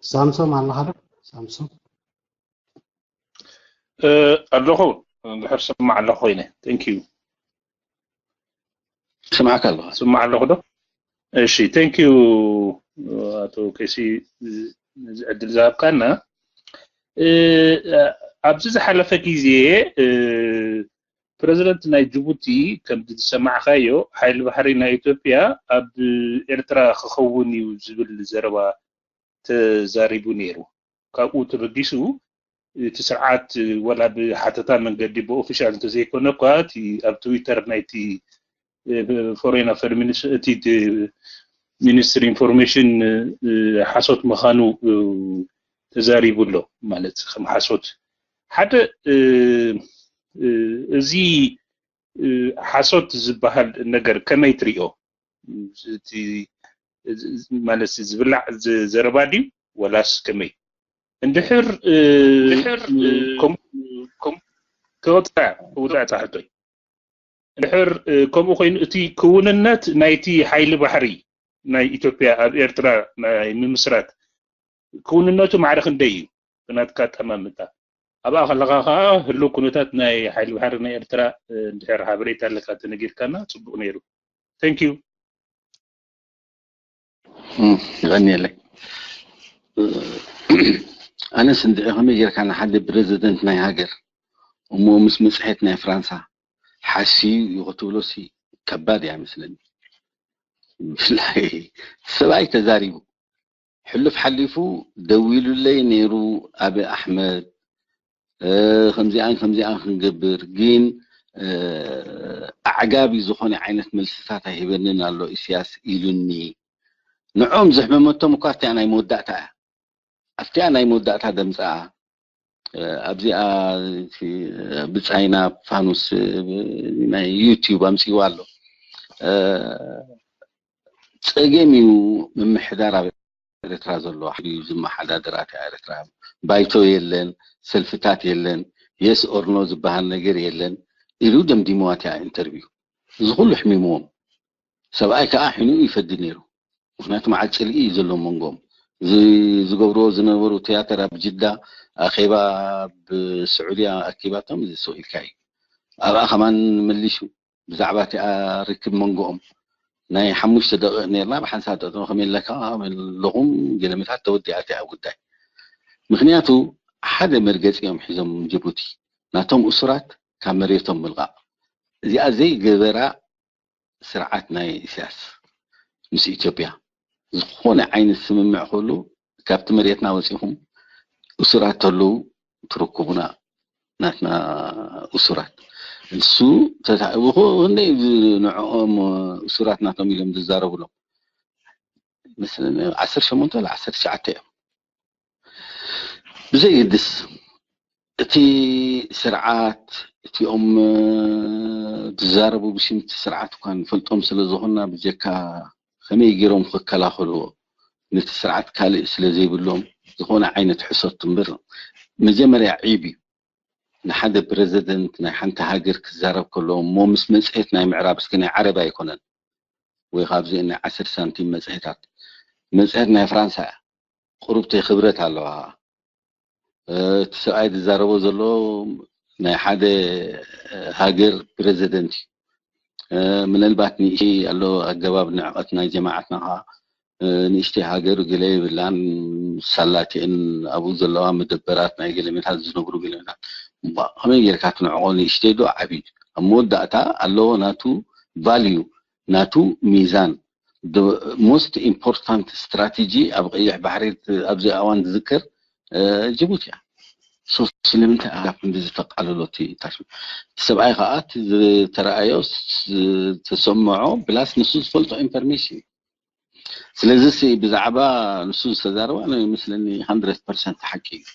ሳምሶም ኣለኻ ዶ? ሳምሶም ኣለኹ። እንድሕር ስማዕ ኣለኹ ኮይነ። Thank you። ስማዕካ ኣለኹ። ስማዕ ኣለኹ ዶ? እሺ፣ thank you ኣቶ ቀሲ፣ እዚ ዕድል ዝሃብካና። ኣብዚ ዝሓለፈ ግዜ ፕረዚደንት ናይ ጅቡቲ፣ ከምቲ ዝሰማዕካዮ፣ ሓይሊ ባሕሪ ናይ ኢትዮጵያ ኣብ ኤርትራ ክኸውን እዩ ዝብል ዘረባ ተዛሪቡ ነይሩ። ካብኡ ተበጊሱ እቲ ስርዓት፣ ወላ ብሓተታ መንገዲ ብኦፊሻል እንተዘይኮነ እኳ፣ እቲ ኣብ ትዊተር ናይቲ ፎሬን ኣፈር እቲ ሚኒስትሪ ኢንፎርሜሽን ሓሶት ምዃኑ ተዛሪቡ ኣሎ። ማለት ከም ሓሶት ሓደ እዚ ሓሶት ዝበሃል ነገር ከመይ ትሪኦ? ማለት ዝብላዕ ዘረባ ድዩ ወላስ ከመይ? እንድሕር ክወፅዕ ክውፅዕ ፃሕቶይ እንድሕር ከምኡ ኮይኑ እቲ ክውንነት ናይቲ ሓይሊ ባሕሪ ናይ ኢትዮጵያ ኣብ ኤርትራ ናይ ምምስራት ክውንነቱ ማዕረ ክንደይ እዩ? ብናትካ ኣጠማምታ ኣብኣ ከለኻ ከዓ ህልው ኩነታት ናይ ሓይሊ ባሕሪ ናይ ኤርትራ እንድሕር ሓበሬታ ኣለካ ተነጊርካና ፅቡቅ ነይሩ። Thank you። ይቐንየለይ። ኣነስ እንድዒ ከመይ ጌርካ ንሓደ ፕረዚደንት ናይ ሃገር እሞ ምስ መፅሄት ናይ ፍራንሳ ሓስዩ እዩ ክትብሎሲ ከባድ እያ መስለኒ። ብፍላይ ሰብኣይ ተዛሪቡ ሕሉፍ ሓሊፉ ደዊሉለይ ነይሩ ኣቢ ኣሕመድ ከምዚኣን ከምዚኣን ክንገብር ግን ኣዕጋቢ ዝኾነ ዓይነት መልስታት ኣይህበንን ኣሎ ኢስያስ ኢሉኒ። ንዖም ዘሕመመቶም እኳ እቲኣ ናይ መወዳእታ እያ። ኣብቲኣ ናይ መወዳእታ ደምፅኣ ኣብዚኣ ብፃይና ፋኑስ ናይ ዩቲዩብ ኣምፅዋ ኣሎ። ፀገም እዩ ምምሕዳር ኣብ ኤርትራ ዘሎ። ዝመሓዳደራት ኤርትራ ባይቶ የለን፣ ሰልፍታት የለን፣ የስ ኦርኖ ዝበሃል ነገር የለን ኢሉ ደምዲምዋ እቲኣ ኢንተርቪው። እዚ ኩሉ ኣሕሚምዎም። ሰብኣይ ከዓ ሒኑ ይፈዲ ነይሩ። ምክንያቱ መዓት ፅልኢ እዩ ዘሎ መንጎም። ዝገብርዎ ዝነበሩ ትያተር ኣብ ጅዳ ኣኼባ ኣብ ስዑድያ ኣኪባቶም እዚ ስቕ ኢልካ እዩ። ኣብኣ ከማን መሊሱ ብዛዕባ እቲኣ ርክብ መንጎኦም ናይ ሓሙሽተ ደቂቕ ነርና ብሓንሳብ ጠጠው ከመይ ኣለካ ኣለኹም ገለመታት ተወዲኣ እቲኣ ጉዳይ። ምክንያቱ ሓደ መርገፂ እዮም ሒዞም ጅቡቲ ናቶም እሱራት ካብ መሬቶም ምልቃቕ። እዚኣ ዘይገበራ ስርዓት ናይ ኢሳያስ ምስ ኢትዮጵያ ዝኾነ ዓይነት ስምምዕ ክህሉ ካብቲ መሬትና ወፂኹም እሱራት ተለዉ ትረክቡና ናትና እሱራት እሱ ተታእብኹ ክንደይ ንዕኦም እሱራት ናቶም ኢሎም ዝዛረቡሎም መስለኒ ዓሰርተ ሸሞንተ ወላ ዓሰርተ ትሽዓተ እዮም። ብዘይግድስ እቲ ስርዓት እቲኦም ዝዛረቡ ብሽምቲ ስርዓት እኳ ንፈልጦም ስለ ዝኾንና ብጀካ ከመይ ገይሮም ክከላኸልዎ ነቲ ስርዓት ካልእ ስለ ዘይብሎም ዝኾነ ዓይነት ሕሶት እምበር መጀመርያ ዒብ እዩ። ንሓደ ፕረዚደንት ናይ ሓንቲ ሃገር ክዛረብ ከሎ እሞ ምስ መፅሄት ናይ ምዕራብ እስከ ናይ ዓረብ ኣይኮነን ወይ ካብዚ ናይ ዓሰርተ ሳንቲም መፅሄታት መፅሄት ናይ ፍራንሳ እያ። ቁሩብተይ ክብረት ኣለዋ። እቲ ሰብኣይ ዝዛረቦ ዘሎ ናይ ሓደ ሃገር ፕረዚደንት እዩ። ምናልባት ንእሽተይ ኣሎ ኣገባብ ንዕቐት ናይ ጀማዓትና ከዓ ንእሽተይ ሃገር ገለ ይብላን ሳላቲአን ኣብኡ ዘለዋ መደበራት ናይ ገለመታት ዝነብሩ ገለመታት ከመይ ጌርካ ትንዕቆ ንእሽተይ ዶ ዓብይ ኣብ መወዳእታ ኣለዎ ናቱ ቫልዩ ናቱ ሚዛን most important strategy ኣብ ቀይሕ ባሕሪ ኣብዚ ኣዋን ዝዝከር ጅቡቲ እያ። ስለምንታይ ኣብ ክንዲ ዝተቃለሎ ሰብኣይ ከዓ ዝተረኣዮ ዝተሰምዖ ብላስ ንሱ ዝፈልጦ ኢንፎርሜሽን ስለዚ ብዛዕባ ንሱ ዝተዛረባ ይመስለኒ hundred percent ሓቂ እዩ።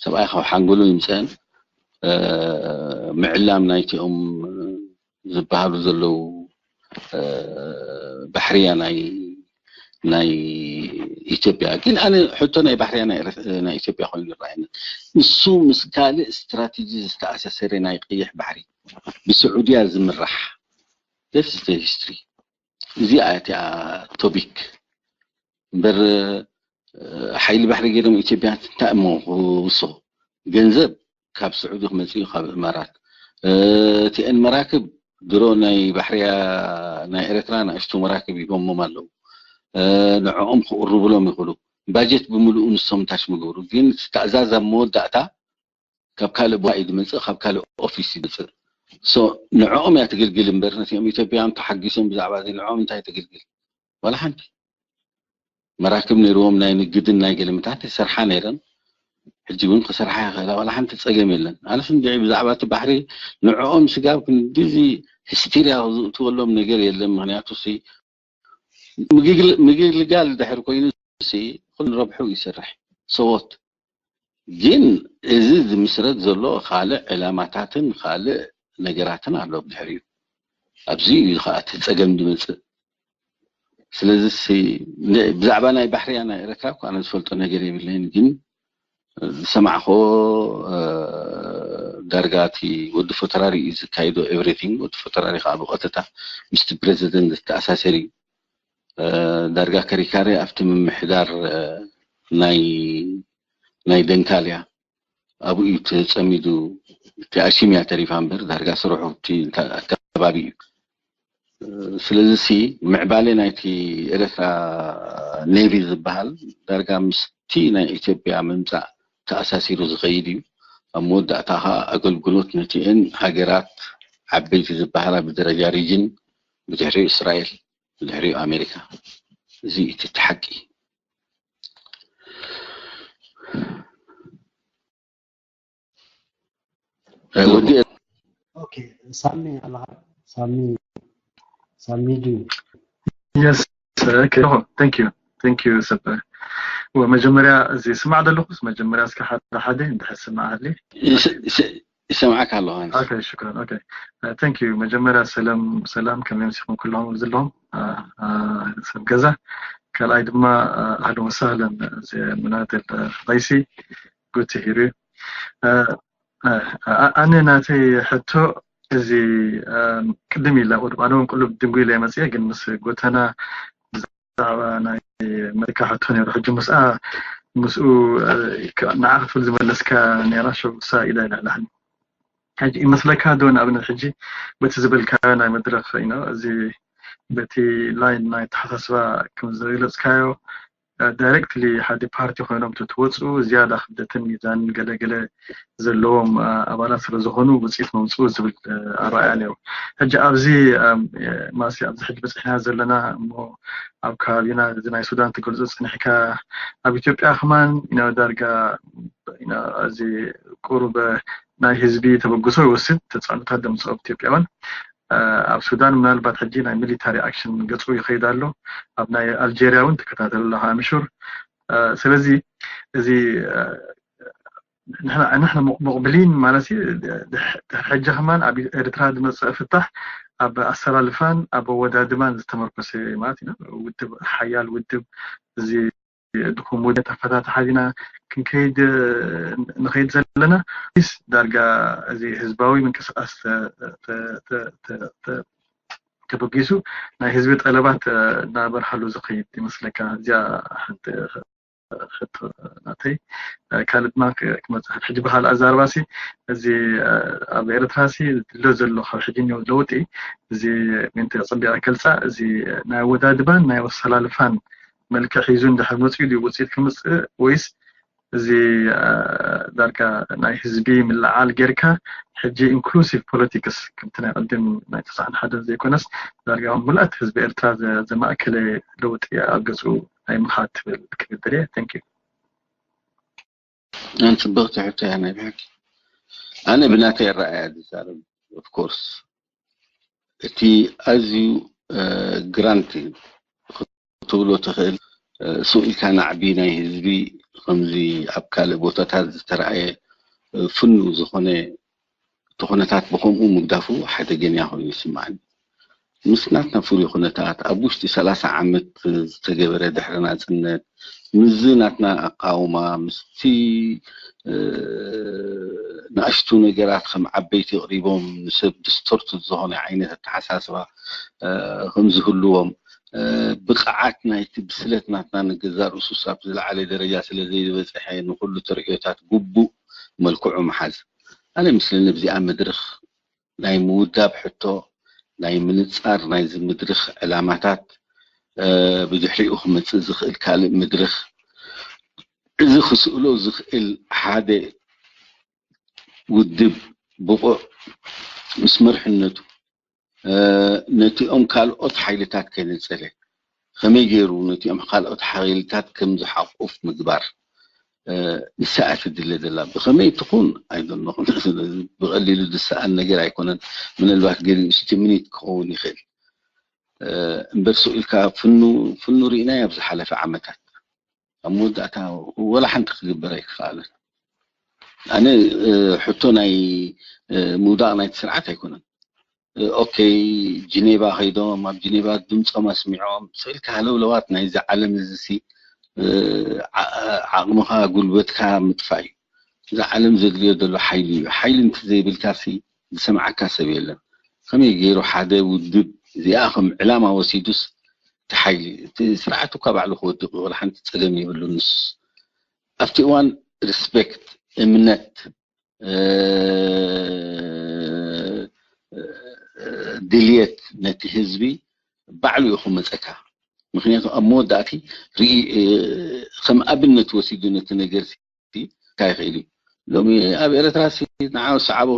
ሰብኣይ ካብ ሓንጎሉ ይምፀን ምዕላም ናይቲኦም ዝበሃሉ ዘለዉ ባሕርያ ናይ ናይ ኢትዮጵያ ግን ኣነ ሕቶ ናይ ባሕርያ ናይ ኢትዮጵያ ኮይኑ ይረኣየኒ። ንሱ ምስ ካልእ ስትራቴጂ ዝተኣሳሰረ ናይ ቀይሕ ባሕሪ ብስዑድያ ዝምራሕ this is the history። እዚኣ እቲኣ ቶፒክ እምበር ሓይሊ ባሕሪ ገይሮም ኢትዮጵያ እንታይ እሞ ክውስኹ? ገንዘብ ካብ ስዑዲ ክመጽእ እዩ፣ ካብ እማራት። እቲአን መራክብ ድሮ ናይ ባሕርያ ናይ ኤርትራ ንኣሽቱ መራክብ ሂቦሞም ኣለዉ። ንዕኦም ክቕርብሎም ይኽእሉ። ባጀት ብምልኡ ንሶም ታሽ ምግብሩ። ግን እቲ ትእዛዝ ኣብ መወዳእታ ካብ ካልእ ቦታ እዩ ዝመጽእ፣ ካብ ካልእ ኦፊስ ይመጽእ። ንዕኦም እያ ትግልግል እምበር ነቲኦም ኢትዮጵያውያን ተሓጊሶም ብዛዕባ እዚ ንዕኦም እንታይ ትግልግል? ዋላ ሓንቲ። መራክብ ነይርዎም ናይ ንግድን ናይ ገለመታት ይሰርሓ ነይረን። ሕጂ እውን ክሰርሓ ይኽእላ፣ ዋላ ሓንቲ ጸገም የለን። ኣነስ እንድዒ ብዛዕባ እቲ ባሕሪ ንዕኦም ስጋብ ክንድዚ ሂስቴርያ ዝእትወሎም ነገር የለን። ምክንያቱ ምግልጋል ድሕር ኮይኑ ኩሉ ረብሑ ይሰርሕ ሰዎት። ግን እዚ ዝምስረት ዘሎ ካልእ ዕላማታትን ካልእ ነገራትን ኣሎ ብድሕሪኡ። ኣብዚ እዩ ከዓ እቲ ጸገም ዝመጽእ። ስለዚ ብዛዕባ ናይ ባሕርያ ናይ ኤረትራ እኳ ኣነ ዝፈልጦ ነገር የብለይን፣ ግን ዝሰማዕኮ ዳርጋ እቲ ወዲ ፈተራሪ እዩ ዝካይዶ ኤቭሪቲንግ። ወዲ ፈተራሪ ከዓ ብቐጥታ ምስቲ ፕረዚደንት ዝተኣሳሰር እዩ። ዳርጋ ከሪካሪ ኣብቲ ምምሕዳር ናይ ናይ ደንካልያ ኣብኡ እዩ ተጸሚዱ። እቲ ኣሽም እያ ተሪፋ እምበር ዳርጋ ስርሑ እቲ ኣከባቢ እዩ። ስለዚ ሲ ምዕባለ ናይቲ ኤረትራ ኔቪ ዝበሃል ዳርጋ ምስቲ ናይ ኢትዮጵያ ምምጻእ ተኣሳሲሩ ዝኸይድ እዩ። ኣብ መወዳእታ ኸኣ ኣገልግሎት ነቲኤን ሃገራት ዓበይቲ ዝበሃላ ብደረጃ ሪጅን ብድሕሪኡ እስራኤል ብድሕሪኡ ኣሜሪካ። እዚ እቲ ሓቂ። ወዲ ኦኬ ሳሚ ኣለኻ ሳሚ ሳሚ ዱ Yes, okay. Oh, thank you. Thank you, ሰብ መጀመርያ እዚ ስማዕ ዘለኹስ መጀመርያ እስከ ሓደ ሓደ እንድሕር ስማዕ ሃሊ ይሰማዕካ ኣለኹ። Okay, ሽክራን። Okay, thank you. መጀመርያ ሰላም ሰላም፣ ከመይ ምሲኹም ኩሎም ዘለኹም ሰብ ገዛ። ካልኣይ ድማ ኣህለን ወሳህለን እዚ ምናድል ራይሲ ጉድ ቱ ሂር ዩ። ኣነ ናተይ ሕቶ እዚ ቅድም ኢላ ወዲ ባዕሎም ቁልብ ድንጉ ኢለ መፅአ ግን ምስ ጎተና ብዛዕባ ናይ መካ ሕቶ ነይሩ። ሕጂ ምስኣ ምስኡ ንዓ ክትብል ዝመለስካ ነይራ ሸጉሳ ኢላ ኢላ ላሕኒ ሕጂ ይመስለካ ዶ ንኣብነት ሕጂ በቲ ዝበልካዮ ናይ መድረኽ እዚ በቲ ላይን ናይ ተሓሳስባ ከም ዝገለፅካዮ ዳይረክትሊ ሓደ ፓርቲ ኮይኖም ተትወፁ ዝያዳ ክብደትን ሚዛንን ገለገለ ዘለዎም ኣባላት ስለዝኾኑ ውፅኢት መምፅኡ ዝብል ኣረኣያ ነይሩ። ሕጂ ኣብዚ ማሲ ኣብዚ ሕጂ በፅሕና ዘለና እሞ ኣብ ከባቢና እዚ ናይ ሱዳን ትገልፆ ፀኒሕካ ኣብ ኢትዮጵያ ከማን ዳርጋ እዚ ቁሩብ ናይ ህዝቢ ተበግሶ ይወስድ ተፃዕኖታት ደምፅኦ ኢትዮጵያውን ኣብ ሱዳን ምናልባት ሕጂ ናይ ሚሊታሪ ኣክሽን ገፁ ይኸይድ ኣሎ። ኣብ ናይ ኣልጀርያ እውን ትከታተሉ ኣለካ ኣምሹር። ስለዚ እዚ ንሕና ሙቅብሊን ማለት ሕጂ ከማን ኣብ ኤርትራ ዝመፅእ ፍታሕ ኣብ ኣሰላልፋን ኣብ ኣወዳድባን ዝተመርኮሰ ማለት እዩ። ውድብ ሓያል ውድብ እዚ ድኹም ውድብ ተፈታትሓ ዲና ክንከይድ ንኸይድ ዘለና ስ ዳርጋ እዚ ህዝባዊ ምንቅስቃስ ተበጊሱ ናይ ህዝቢ ጠለባት እናበርሃሉ ዝኸይድ ይመስለካ? እዚኣ ሓንቲ ሕቶ ናተይ። ካልእ ድማ ክመፅእ ሕጂ ብካልእ ኣዛርባሲ እዚ ኣብ ኤርትራሲ ዝድለ ዘሎ ካብ ሕጂ ለውጢ እዚ ምንተ ፅቢቐ ገልፃ እዚ ናይ ኣወዳድባን ናይ ኣሰላልፋን መልክዕ ሒዙ እንድሕር መፅኡ ድዩ ውፅኢት ክምፅእ ወይስ እዚ ዳርጋ ናይ ህዝቢ ምልዓል ጌርካ ሕጂ ኢንክሉሲቭ ፖለቲክስ ከምቲ ናይ ቅድም ናይ ተስዓን ሓደን ዘይኮነስ ዳርጋ ምልኣት ህዝቢ ኤርትራ ዘማእከለ ለውጢ ኣብ ገፁ ናይ ምኻድ ትብል ክብል ደልየ። Thank you። ኣን ጽብቕቲ ሕቶ እያ ናይ ብሓቂ። ኣነ ብናተይ ኣረኣእያ ዝዛረብ of course እቲ ኣዝዩ ግራንት ክትብሎ ትኽእል ስቕ ኢልካ ናዕቢ ናይ ህዝቢ ከምዚ ኣብ ካልእ ቦታታት ዝተረኣየ ፍኑው ዝኾነ እቲ ኩነታት ብኸምኡ ምግዳፉ ሓደገኛ ኮይኑ ይስምዓኒ። ምስ ናትና ፍሉይ ኩነታት ኣብ ውሽጢ ሰላሳ ዓመት ዝተገበረ ድሕሪ ናጽነት ምስዚ ናትና ኣቃውማ ምስቲ ንኣሽቱ ነገራት ከም ዓበይቲ ኣቕሪቦም ንሰብ ዲስቶርትድ ዝኾነ ዓይነት ኣተሓሳስባ ከም ዝህልዎም ብቕዓት ናይቲ ብስለት ናትና ንገዛእ ርእሱስ ኣብ ዝለዓለ ደረጃ ስለ ዘይበፅሐ ንኹሉ ተርእዮታት ግቡእ መልክዑ ምሓዝ። ኣነ ምስለኒ ኣብዚኣ መድረኽ ናይ ምውዳብ ሕቶ፣ ናይ ምንፃር ናይዚ መድረኽ ዕላማታት፣ ብድሕሪኡ ክመፅእ ዝኽእል ካልእ መድረኽ፣ እዚ ክስእሎ ዝኽእል ሓደ ውድብ ብቑዕ ምስ መርሕነቱ ነቲኦም ካልኦት ሓይልታት ከይነፀለ ከመይ ገይሩ ነቲኦም ካልኦት ሓይልታት ከም ዝሓቁፍ ምግባር ንሳ እያ ትድለ ዘላ። ብኸመይ ትኹን ኣይደለኹም። ብቐሊሉ ዝሰኣን ነገር ኣይኮነን። ምናልባት ገሊኡ ስቲምኒት ክኸውን ይኽእል እምበር ስቕ ኢልካ ፍኑ ፍኑ ርኢናዮ ኣብ ዝሓለፈ ዓመታት። ኣብ መወዳእታ ወላ ሓንቲ ክግበር ኣይክኸኣለን። ኣነ ሕቶ ናይ ምውዳቕ ናይቲ ስርዓት ኣይኮነን። ኦኬ፣ ጂኔቫ ከይዶም ኣብ ጂኔቫ ድምፆም ኣስሚዖም ስኢልካ ሃለውለዋት ናይዚ ዓለም እዚ ሲ ዓቕምኻ ጉልበትካ ምጥፋእ እዩ። እዛ ዓለም ዘድልዮ ዘሎ ሓይሊ እዩ። ሓይሊ እንተዘይብልካ ሲ ዝሰምዓካ ሰብ የለን። ከመይ ገይሩ ሓደ ውድብ እዚኣ ከም ዕላማ ወሲዱስ እቲ ሓይሊ እቲ ስርዓት እኳ ባዕሉ ክወድቕ ወላ ሓንቲ ፀገም የብሉንስ። ኣብቲ እዋን ሪስፔክት፣ እምነት፣ ድልየት ነቲ ህዝቢ ባዕሉ እዩ ክመፀካ። ምክንያቱ ኣብ መወዳእቲ ርኢ ከም ኣብነት ወሲዱ ነቲ ነገር እንታይ ይኽእል እዩ። ሎሚ ኣብ ኤረትራ ሲ ንዓ ሰዓቦ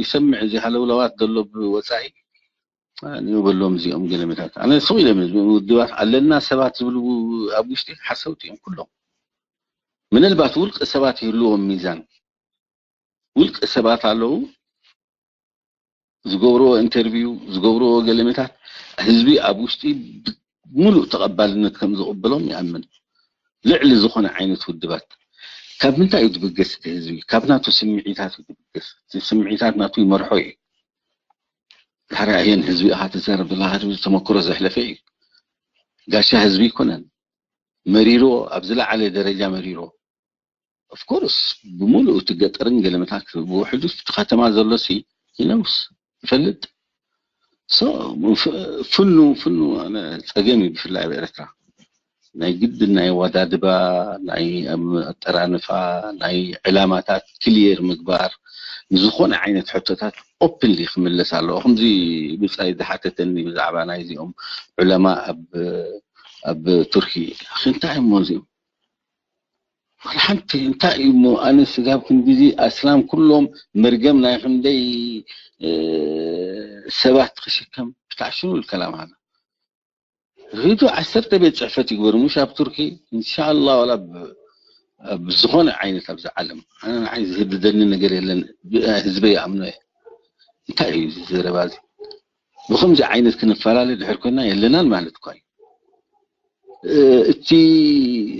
ይሰምዕ እዚ ሃለውለዋት ዘሎ ብወፃኢ ንበሎም እዚኦም ገለመታት ኣነ ስቕ ኢለ ውድባት ኣለና ሰባት ዝብሉ ኣብ ውሽጢ ሓሰውቲ እዮም ኩሎም። ምናልባት ውልቂ ሰባት ይህልዎም ሚዛን ውልቂ ሰባት ኣለዉ ዝገብርዎ ኢንተርቪው ዝገብርዎ ገለመታት ህዝቢ ኣብ ውሽጢ ሙሉእ ተቐባልነት ከም ዝቕበሎም ይኣምን። ልዕሊ ዝኾነ ዓይነት ውድባት ካብ ምንታይ እዩ ዝብገስ እቲ ህዝቢ? ካብ ናቱ ስምዒታት እዩ ዝብገስ። እቲ ስምዒታት ናቱ ይመርሖ እዩ። ታዲያ እየን ህዝቢ ኢኻ ትዛረብ ዘለኻ? ህዝቢ ተመክሮ ዘሕለፈ እዩ። ጋሻ ህዝቢ ኣይኮነን። መሪርዎ ኣብ ዝለዓለ ደረጃ መሪርዎ። ኦፍኮርስ ብምሉእ እቲ ገጠርን ገለመታት ብውሕዱ እቲ ከተማ ዘሎ ሲ ይነውስ ይፈልጥ። ፍኑ ፍኑ ፀገም እዩ ብፍላይ ኣብ ኤረትራ ናይ ግድን ናይ ኣወዳድባ ናይ ኣጠራንፋ ናይ ዕላማታት ክሊየር ምግባር ንዝኾነ ዓይነት ሕቶታት ኦፕንሊ ክምለስ ኣለዎ። ከምዚ ብፃይ ዝሓተተኒ ብዛዕባ ናይዚኦም ዑለማ ኣብ ኣብ ቱርኪ እንታይ እሞ እዚኦም ሓንቲ እንታይ እዩ እሞ ኣነ ስጋብ ክንዲዚ ኣስላም ኩሎም መርገም ናይ ክንደይ ሰባት ክሽከም ብታዕሽኑ ልከላም ሃላ ሪዱ ዓሰርተ ቤት ፅሕፈት ይግበሩ ምሽ ኣብ ቱርኪ እንሻላ ዋላ ብዝኾነ ዓይነት ኣብዚ ዓለም ኣነ ንዓይ ዝህድደኒ ነገር የለን ህዝበይ ይኣምኖ እየ እንታይ እዩ እዚ ዘረባ እዚ ብከምዚ ዓይነት ክንፈላለ ድሕር ኮይና የለናን ማለት እኳ እዩ እቲ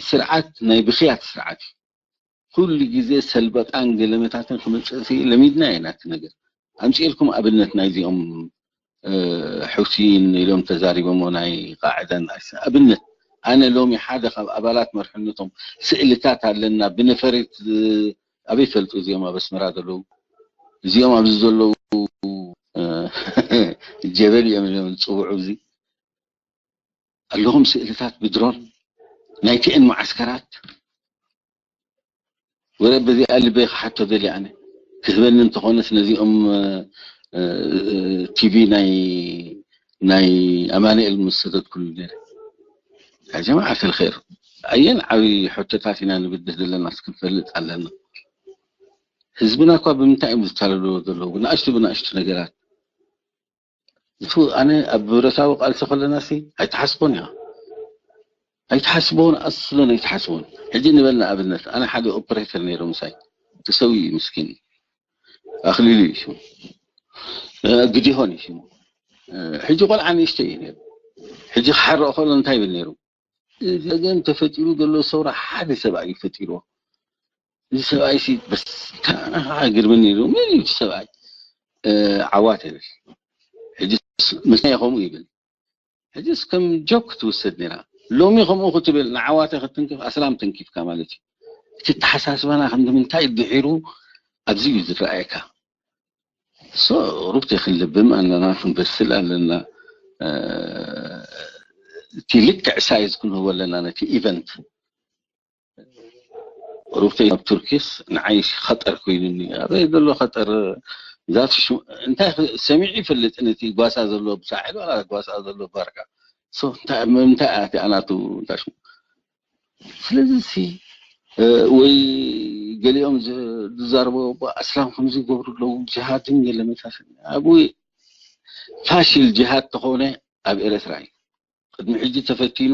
ስርዓት ናይ ብክያት ስርዓት እዩ ኩሉ ግዜ ሰልበጣን ገለመታትን ክመፅእ ለሚድና ኢና እቲ ነገር ኣምፅኤልኩም ኣብነት ናይዚኦም ሕውሲን ኢሎም ተዛሪቦሞ ናይ ቃዕዳን ኣብነት ኣነ ሎሚ ሓደ ካብ ኣባላት መርሕነቶም ስእልታት ኣለና ብነፈሪት ኣበይ ፈልጡ እዚኦም ኣብ ኣስመራ ዘለዉ እዚኦም ኣብዚ ዘለዉ ጀበል እዮም እዮም ዝፅውዑ እዚ ኣለኹም ስእልታት ብድሮን ናይቲአን መዓስከራት ወረ በዚኣ ልበይ ክሓቶ ደልየ ኣነ ክህበኒ እንተኾነስ ነዚኦም ቲቪ ናይ ናይ ኣማንኤል ምስ ሰደድኩሉ ነይረ ያ ጀማዓ ኣልኸይር ኣየን ዓብዪ ሕቶታት ኢና ንብድህ ዘለና እስክንፈልጥ ኣለና ህዝብና እኳ ብምንታይ እዮም ዝታለልዎ ዘለዉ ብንኣሽቱ ብንኣሽቱ ነገራት እቱ ኣነ ኣብ ብረታዊ ቃልሲ ከለና ሲ ኣይትሓስቦን ኢኻ ኣይትሓስቦን ኣስሎን ኣይትሓስቦን ሕጂ ንበልና ኣብነት ኣነ ሓደ ኦፕሬተር ነይሩ ምሳይ ተሰዊ እዩ ምስኪን ኣክሊሉ እዩ ሽሙ ግዲሆን እዩ ሽሙ ሕጂ ቆልዓ ንእሽተ እዩ ነይሩ ሕጂ ክሓረኦ ከሎ እንታይ ይብል ነይሩ ዘገን ተፈጢሩ ዘሎ ሰውራ ሓደ ሰብኣይ እዩ ፈጢርዎ እዚ ሰብኣይ ሲ በስ ግርምን ኢሉ መን እዩ ሰብኣይ ዓዋተ ይብል ሕጂ ምስናይ ከምኡ ይብል ሕጂስ ከም ጆክ ትውሰድ ነራ ሎሚ ከምኡ ክትብል ንዓዋተ ክትንክፍ ኣስላም ተንኪፍካ ማለት እዩ እቲ ተሓሳስባና ከም ንምንታይ ድሒሩ ኣብዚ እዩ ዝረኣየካ ሩብቲ ክንልብም ኣለና ክንበስል ኣለና እቲ ልክዕ ሳይዝ ክንህቦ ኣለና ነቲ ኢቨንት። ሩብተይ ኣብ ቱርኪስ ንዓይ ኸጠር ኮይኑኒ። ኣበይ ዘሎ ኸጠር? ዛት ሽሙ እንታይ ኽ- ሰሚዑ ይፈልጥ? ነቲ ጓሳ ዘሎ ብሳሕል ዋላ ጓሳ ዘሎ ባርካ? ሶ እንታይ ምንታይ ኣቲ ኣናቱ እንታይ ሽሙ? ስለዚ ሲ ወይ ገሊኦም ዝዛረቡ ኣስላም ከምዚ ይገብሩ ኣለዉ። ጅሃድን የለ መታሰን ኣብ ፋሽል ጅሃድ ተኾነ ኣብ ኤረትራ እዩ። ቅድሚ ሕጂ ተፈቲኑ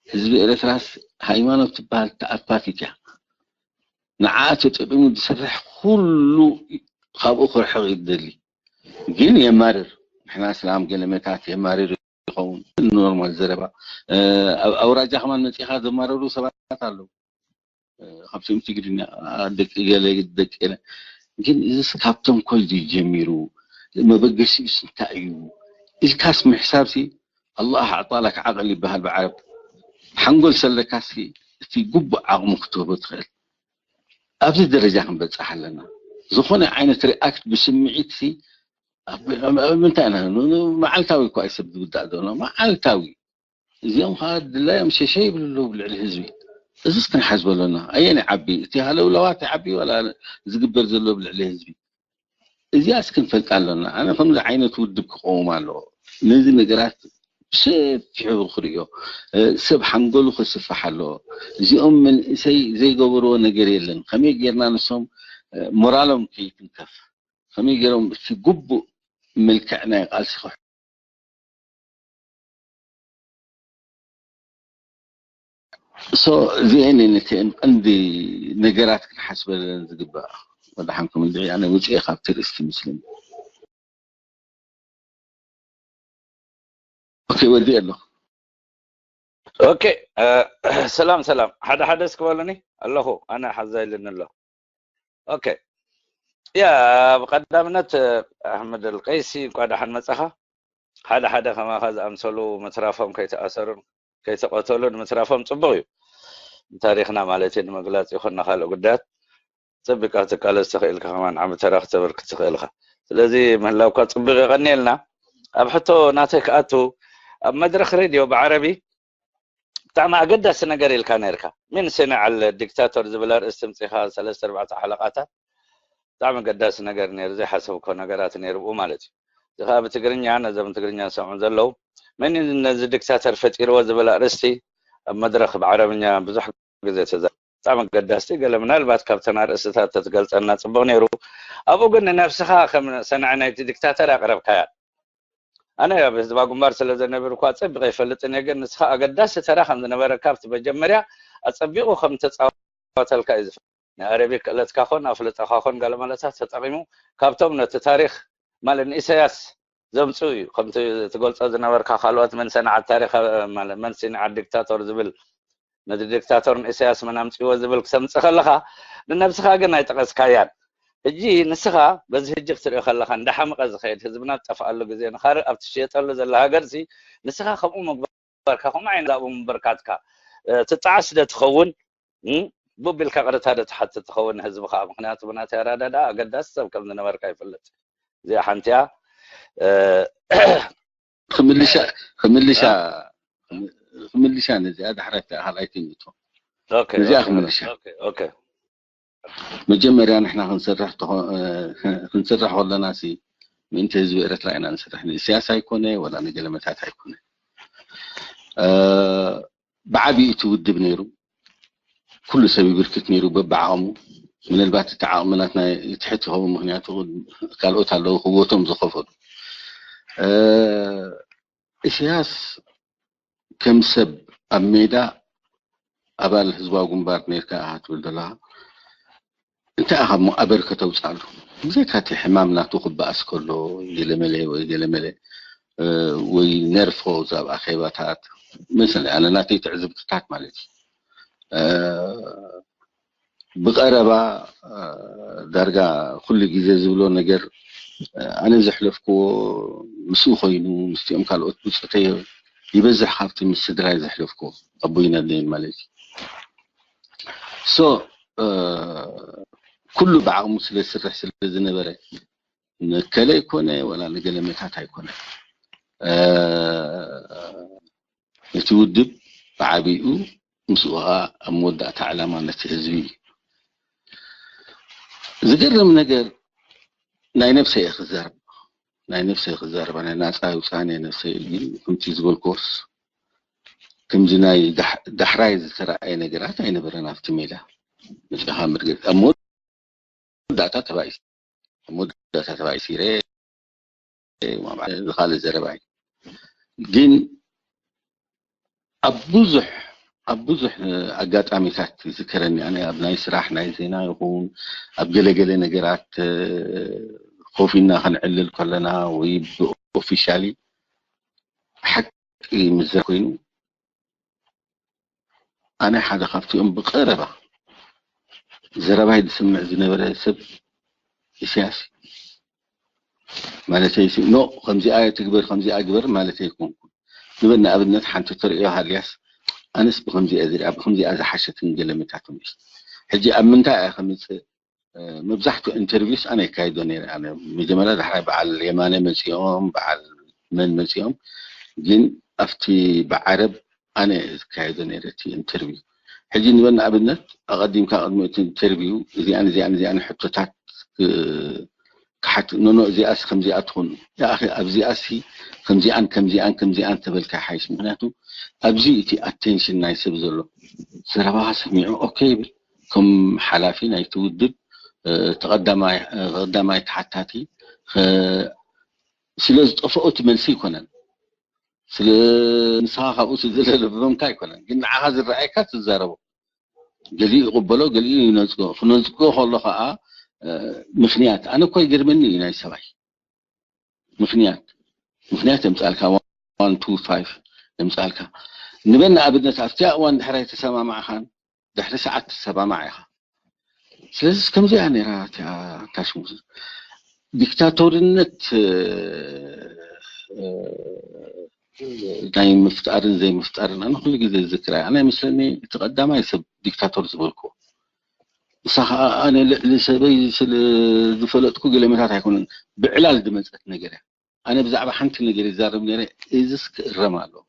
ህዝቢ ኤረትራስ ሃይማኖት ትበሃል ተኣፋፊት እያ። ንዓ ተጠቂሙ ዝሰርሕ ኩሉ ካብኡ ክርሕቕ ይደሊ። ግን የማርር። ንሕና እስላም ገለመታት የማርር ይኸውን። ኖርማል ዘረባ። ኣብ ኣውራጃ ከማን መጺኻ ዘማረሩ ሰባት ኣለዉ። ካብቶም ትግርኛ ደቂ ገለ ደቂ ገለ። ግን እዚስ ካብ ተንኮል ድዩ ጀሚሩ? መበገሲኡስ እንታይ እዩ? ኢልካስ ምሕሳብሲ ኣላህ ኣዕጣለክ ዓቕል ይበሃል ብዓረብ። ሓንጎል ሰለካሲ እቲ ግቡእ ዓቕሙ ክትህቦ ትኽእል። ኣብዚ ደረጃ ክንበጽሕ ኣለና። ዝኾነ ዓይነት ሪኣክት ብስምዒትሲ ኣብ ምንታይ ኢና መዓልታዊ እኳ እዩ ሰብ ዝውዳእ ዘሎ መዓልታዊ እዚኦም ከዓ ድላዮም ሸሸ ይብሉ ኣለዉ ብልዕሊ ህዝቢ። እዚስ ክንሓስበሉ ኣለና። ኣየን ይዓቢ? እቲ ሃለውለዋት ይዓቢ ዋላ ዝግበር ዘሎ ብልዕሊ ህዝቢ? እዚኣስ ክንፈልጣ ኣለና። ኣነ ከምዚ ዓይነት ውድብ ክቐውም ኣለዎ። ነዚ ነገራት ብሰፊሑ ክርእዮ ሰብ ሓንጎሉ ክስፋሕ ኣለዎ። እዚኦም መንእሰይ ዘይገበርዎ ነገር የለን። ከመይ ጌርና ንሶም ሞራሎም ከይትንከፍ ከመይ ገይሮም እቲ ግቡእ መልክዕ ናይ ቃልሲ ክሕ ሶ እዚአን እተን ቀንዲ ነገራት ክንሓስበለን ዝግባእ። ወደሓንኩም እንድዒ ኣነ ውፅኤ ካብቲ ርእስቲ ምስልን ኦኬ ወዲእ ኣለኹ። ኦኬ ሰላም ሰላም ሓደ ሓደ እስኪ በሉኒ። ኣለኹ ኣነ ሓዛ ኢልኒ ኣሎ። ኦኬ ያ ብቀዳምነት ኣሕመድ ኣልቀይሲ እንኳ ደሓን መጻኻ። ሓደ ሓደ ከማኻ ዝኣምሰሉ ምትራፎም ከይተኣሰሩን ከይተቐተሉን ምትራፎም ጽቡቕ እዩ። ንታሪኽና ማለት እዩ ንምግላጽ ይኹን ንኻልእ ጉዳያት ጸቢቕካ ክትቃለስ ትኽእል ኢኻ ከማን ዓቢ ተራ ክተበርክት ትኽእል ኢኻ። ስለዚ ምህላውካ ጽቡቕ የቐንየልና። ኣብ ሕቶ ናተይ ክኣቱ ኣብ መድረኽ ሬድዮ ብዓረቢ ብጣዕሚ ኣገዳሲ ነገር ኢልካ ነርካ። ምን ስንዕ ኣለ ዲክታቶር ዝብል ኣርእስቲ ምጺኻ ሰለስተ ኣርባዕተ ሓለቓታት ብጣዕሚ ኣገዳሲ ነገር ነይሩ ዘይሓሰብኮ ነገራት ነይሩ ብኡ ማለት እዩ። እዚ ከዓ ብትግርኛ ነዞም ትግርኛ ዝሰምዑ ዘለዉ መን እዩ ነዚ ዲክታተር ፈጢርዎ ዝብል ኣርእስቲ ኣብ መድረኽ ብዓረብኛ ብዙሕ ግዜ ተዛ ብጣዕሚ ኣገዳስቲ ገለ ምናልባት ካብተን ኣርእስትታት ተትገልፀልና ፅቡቅ ነይሩ። ኣብኡ ግን ንነብስኻ ከም ሰንዐ ናይቲ ዲክታተር ኣቅረብካያ። ኣነ ኣብ ህዝባ ግንባር ስለ ዘነበርኩ ኣጸቢቐ ይፈልጥን እየ፣ ግን ንስኻ ኣገዳሲ ተራ ከም ዝነበረካ ኣብቲ መጀመርያ ኣጸቢቑ ከም እተጻወተልካ እዩ ዝፈልጥ። ናይ ኣረቢክ ክእለትካ ኾን ኣፍልጦኻ ኾን ገለ መለታት ተጠቒሙ ካብቶም ነቲ ታሪኽ ማለት ንኢሰያስ ዘምጽኡ እዩ። ከምቲ ትገልጾ ዝነበርካ ካልኦት መን ሰንዓት ታሪኽ ማለት መን ሲንዓት ዲክታቶር ዝብል ነቲ ዲክታቶር ንኢሰያስ መን ኣምጺዎ ዝብል ክተምጽእ ከለኻ ንነብስኻ ግን ኣይጠቐስካያን። ሕጂ ንስኻ በዚ ሕጂ ክትሪኦ ከለኻ እንዳሓመቐ ዝኸይድ ህዝብና ዝጠፍኣሉ ግዜ ንኻልእ ኣብ ትሽየጠሉ ዘላ ሃገርሲ ንስኻ ከምኡ ምግባርካ ከምኡ ዓይነት ኣብኡ ምንብርካትካ ትጠዓስ ዶ ትኸውን? ቡብ ኢልካ ቅርታ ዶ ትሓትት ትኸውን ንህዝብኻ? ምኽንያቱ ብናተይ ኣረዳድኣ ኣገዳሲ ሰብ ከም ዝነበርካ ይፍለጥ። እዚኣ ሓንቲ እያ። ክምልሻ ክምልሻ ክምልሻ ነዚኣ ዳሕራይ ካልኣይቲ ንቶ ነዚኣ ክምልሻ መጀመርያ ንሕና ክንሰርሕ ክንሰርሕ ከለና ሲ ምእንቲ ህዝቢ ኤርትራ ኢና ንሰርሕ ንኢሳያስ ኣይኮነ ወላ ንገለመታት ኣይኮነ ብዓብዩ እቲ ውድብ ነይሩ ኩሉ ሰብ ይብርክት ነይሩ በብዓቕሙ ምናልባት እቲ ዓቕሚ ናትና ትሕት ይኸውን ምክንያቱ ካልኦት ኣለዉ ህወቶም ዝኸፈሉ ኢሳያስ ከም ሰብ ኣብ ሜዳ ኣባል ህዝባዊ ግንባር ነርካ ኢኻ ትብል ዘለኻ እንታይ ኢኻ እሞ ኣበርከ ተውፅኣሉ ብዘይካ እቲ ሕማም ናቱ ክበኣስ ከሎ ገለመለ ወይ ገለመለ ወይ ነርፎ ዛብ ኣኼባታት መሰለ ኣነ ናተይ ትዕዝብትታት ማለት እዩ ብቐረባ ዳርጋ ኩሉ ግዜ ዝብሎ ነገር ኣነ ዘሕለፍክዎ ምስኡ ኮይኑ ምስቲኦም ካልኦት ብፁተይ ይበዝሕ ካብቲ ምስ ስድራይ ዘሕለፍክዎ ኣቦይና ደይን ማለት እዩ so ኩሉ ብዓቕሙ ስለ ዝስርሕ ስለ ዝነበረ ንከለ ይኮነ ወላ ንገለመታት ኣይኮነ ነቲ ውድብ ብዓቢኡ፣ ምስኡ ኸዓ ኣብ መወዳእታ ዕላማ ነቲ ህዝቢ እዩ። ዝገርም ነገር፣ ናይ ነብሰይ እየ ክዛረብ፣ ናይ ነብሰይ ክዛረብ፣ ናይ ናጻ ይውጻእ ናይ ነብሰይ እዩ። ግን ከምቲ ዝበልኩዎስ፣ ከምዚ ናይ ዳሕ-፣ ዳሕራይ ዝተረኣየ ነገራት ኣይነበረን ኣብቲ ሜዳ። መጺኻ ምርግጥ፣ ኣብ መወዳእታ ተባኢስ-፣ ኣብ መወዳእታ ተባኢስ ኢረ፣ ዝኻልእ ዘረባ እዩ። ግን ኣብ ብዙሕ፣ ኣብ ብዙሕ ኣጋጣሚታት ይዝከረኒ። ኣነ ኣብ ናይ ስራሕ፣ ናይ ዜና ይኹን ኣብ ገለገለ ነገራት፣ እ፣ ኮፍ ኢልና ክንዕልል ከለና ወይ ብኦፊሻሊ ሓቂ ምዝራብ ኮይኑ፣ ኣነ ሓደ ካብቲኦም ብቐረባ ዘረባይ ዝስምዕ ዝነበረ ሰብ ኢሳያስ እዩ። ማለተይ ሲ-፣ ኖ፣ ከምዚኣ ትግበር፣ ከምዚኣ ግበር ማለተይ ኣይኮንኩን። ንበል ንኣብነት ሓንቲ ተርእዮ ሃልያስ፣ ኣነስ ብኸምዚኣ ዝሪኣ፣ ብኸምዚኣ ዝሓሸትን ገለ መታትን እዩ። ሕጂ ኣብ ምንታይ እያ ከምጽእ? እ፣ መብዛሕትኡ ኢንተርቪውስ ኣነ የካይዶ ነይረ። ኣነ መጀመርያ ዳሕራይ በዓል የማነ መጺኦም፣ በዓል መን መጺኦም፣ ግን ኣብቲ ብዓረብ ኣነ እየ ዝካየዶ ነይረ እቲ ኢንተርቪው። ሕጂ ንበል ንኣብነት ኣቐዲምካ ቅድሚ እቲ ኢንተርቪው እዚኣን እዚኣን እዚኣን ሕቶታት እ፣ ክሓት-፣ ኖ፣ ኖ፣ እዚኣስ ከምዚኣ ትኹን። ያ ኣኺ፣ ኣብዚኣሲ ከምዚኣን ከምዚኣን ከምዚኣን ተበልካ ይሓይሽ። ምኽንያቱ ኣብዚ እቲ ኣቴንሽን ናይ ሰብ ዘሎ። ዘረባኻ ሰሚዑ ኦኬ ይብል። ከም ሓላፊ ናይቲ ውድብ፣ እ፣ ተቐዳማይ፣ እ፣ ቀዳማይ ተሓታቲ፣ እ፣ ስለ ዝጠፍኦ እቲ መልሲ ኣይኮነን። ስለ ንስኻ ካብኡ ስለ ዘለበምካ ኣይኮነን። ግን ንዓኻ ዝረኣየካ ትዛረቦ። ገሊኡ ይቕበሎ፣ ገሊኡ ይነጽጎ። ክነጽጎ ከሎ ኸኣ፣ እ፣ ምኽንያት፣ ኣነ እኮ ይገርመኒ እዩ ናይ ሰብኣይ። ምኽንያት፣ ምኽንያት የምጽኣልካ፣ ዋን ቱ ፋይቭ የምጽኣልካ። ንበል ንኣብነት ኣብቲ እዋን ድሕሪ ኣይተሰማማዕካን፣ ድሕሪ ሰዓት ትሰማማዕ ኢኻ። ስለዚ ከምዚኣ ነይራ እቲኣ ታሽሙ። ዲክታቶርነት፣ እ፣ እ፣ ናይ ምፍጣርን ዘይምፍጣርን ኣነ ኩሉ ግዜ ዝዝክራ እያ። ኣነ ይመስለኒ እቲ ቀዳማይ ሰብ ዲክታቶር ዝበልኩዎ። ንሳ ኸዓ ኣነ ልዕሊ ሰበይ ስለ ዝፈለጥኩ ገለመታት ኣይኮነን፣ ብዕላል ዝመጸት ነገር እያ። ኣነ ብዛዕባ ሓንቲ ነገር ይዛረብ ነይረ፣ እዝስ ክእረም ኣለዎ።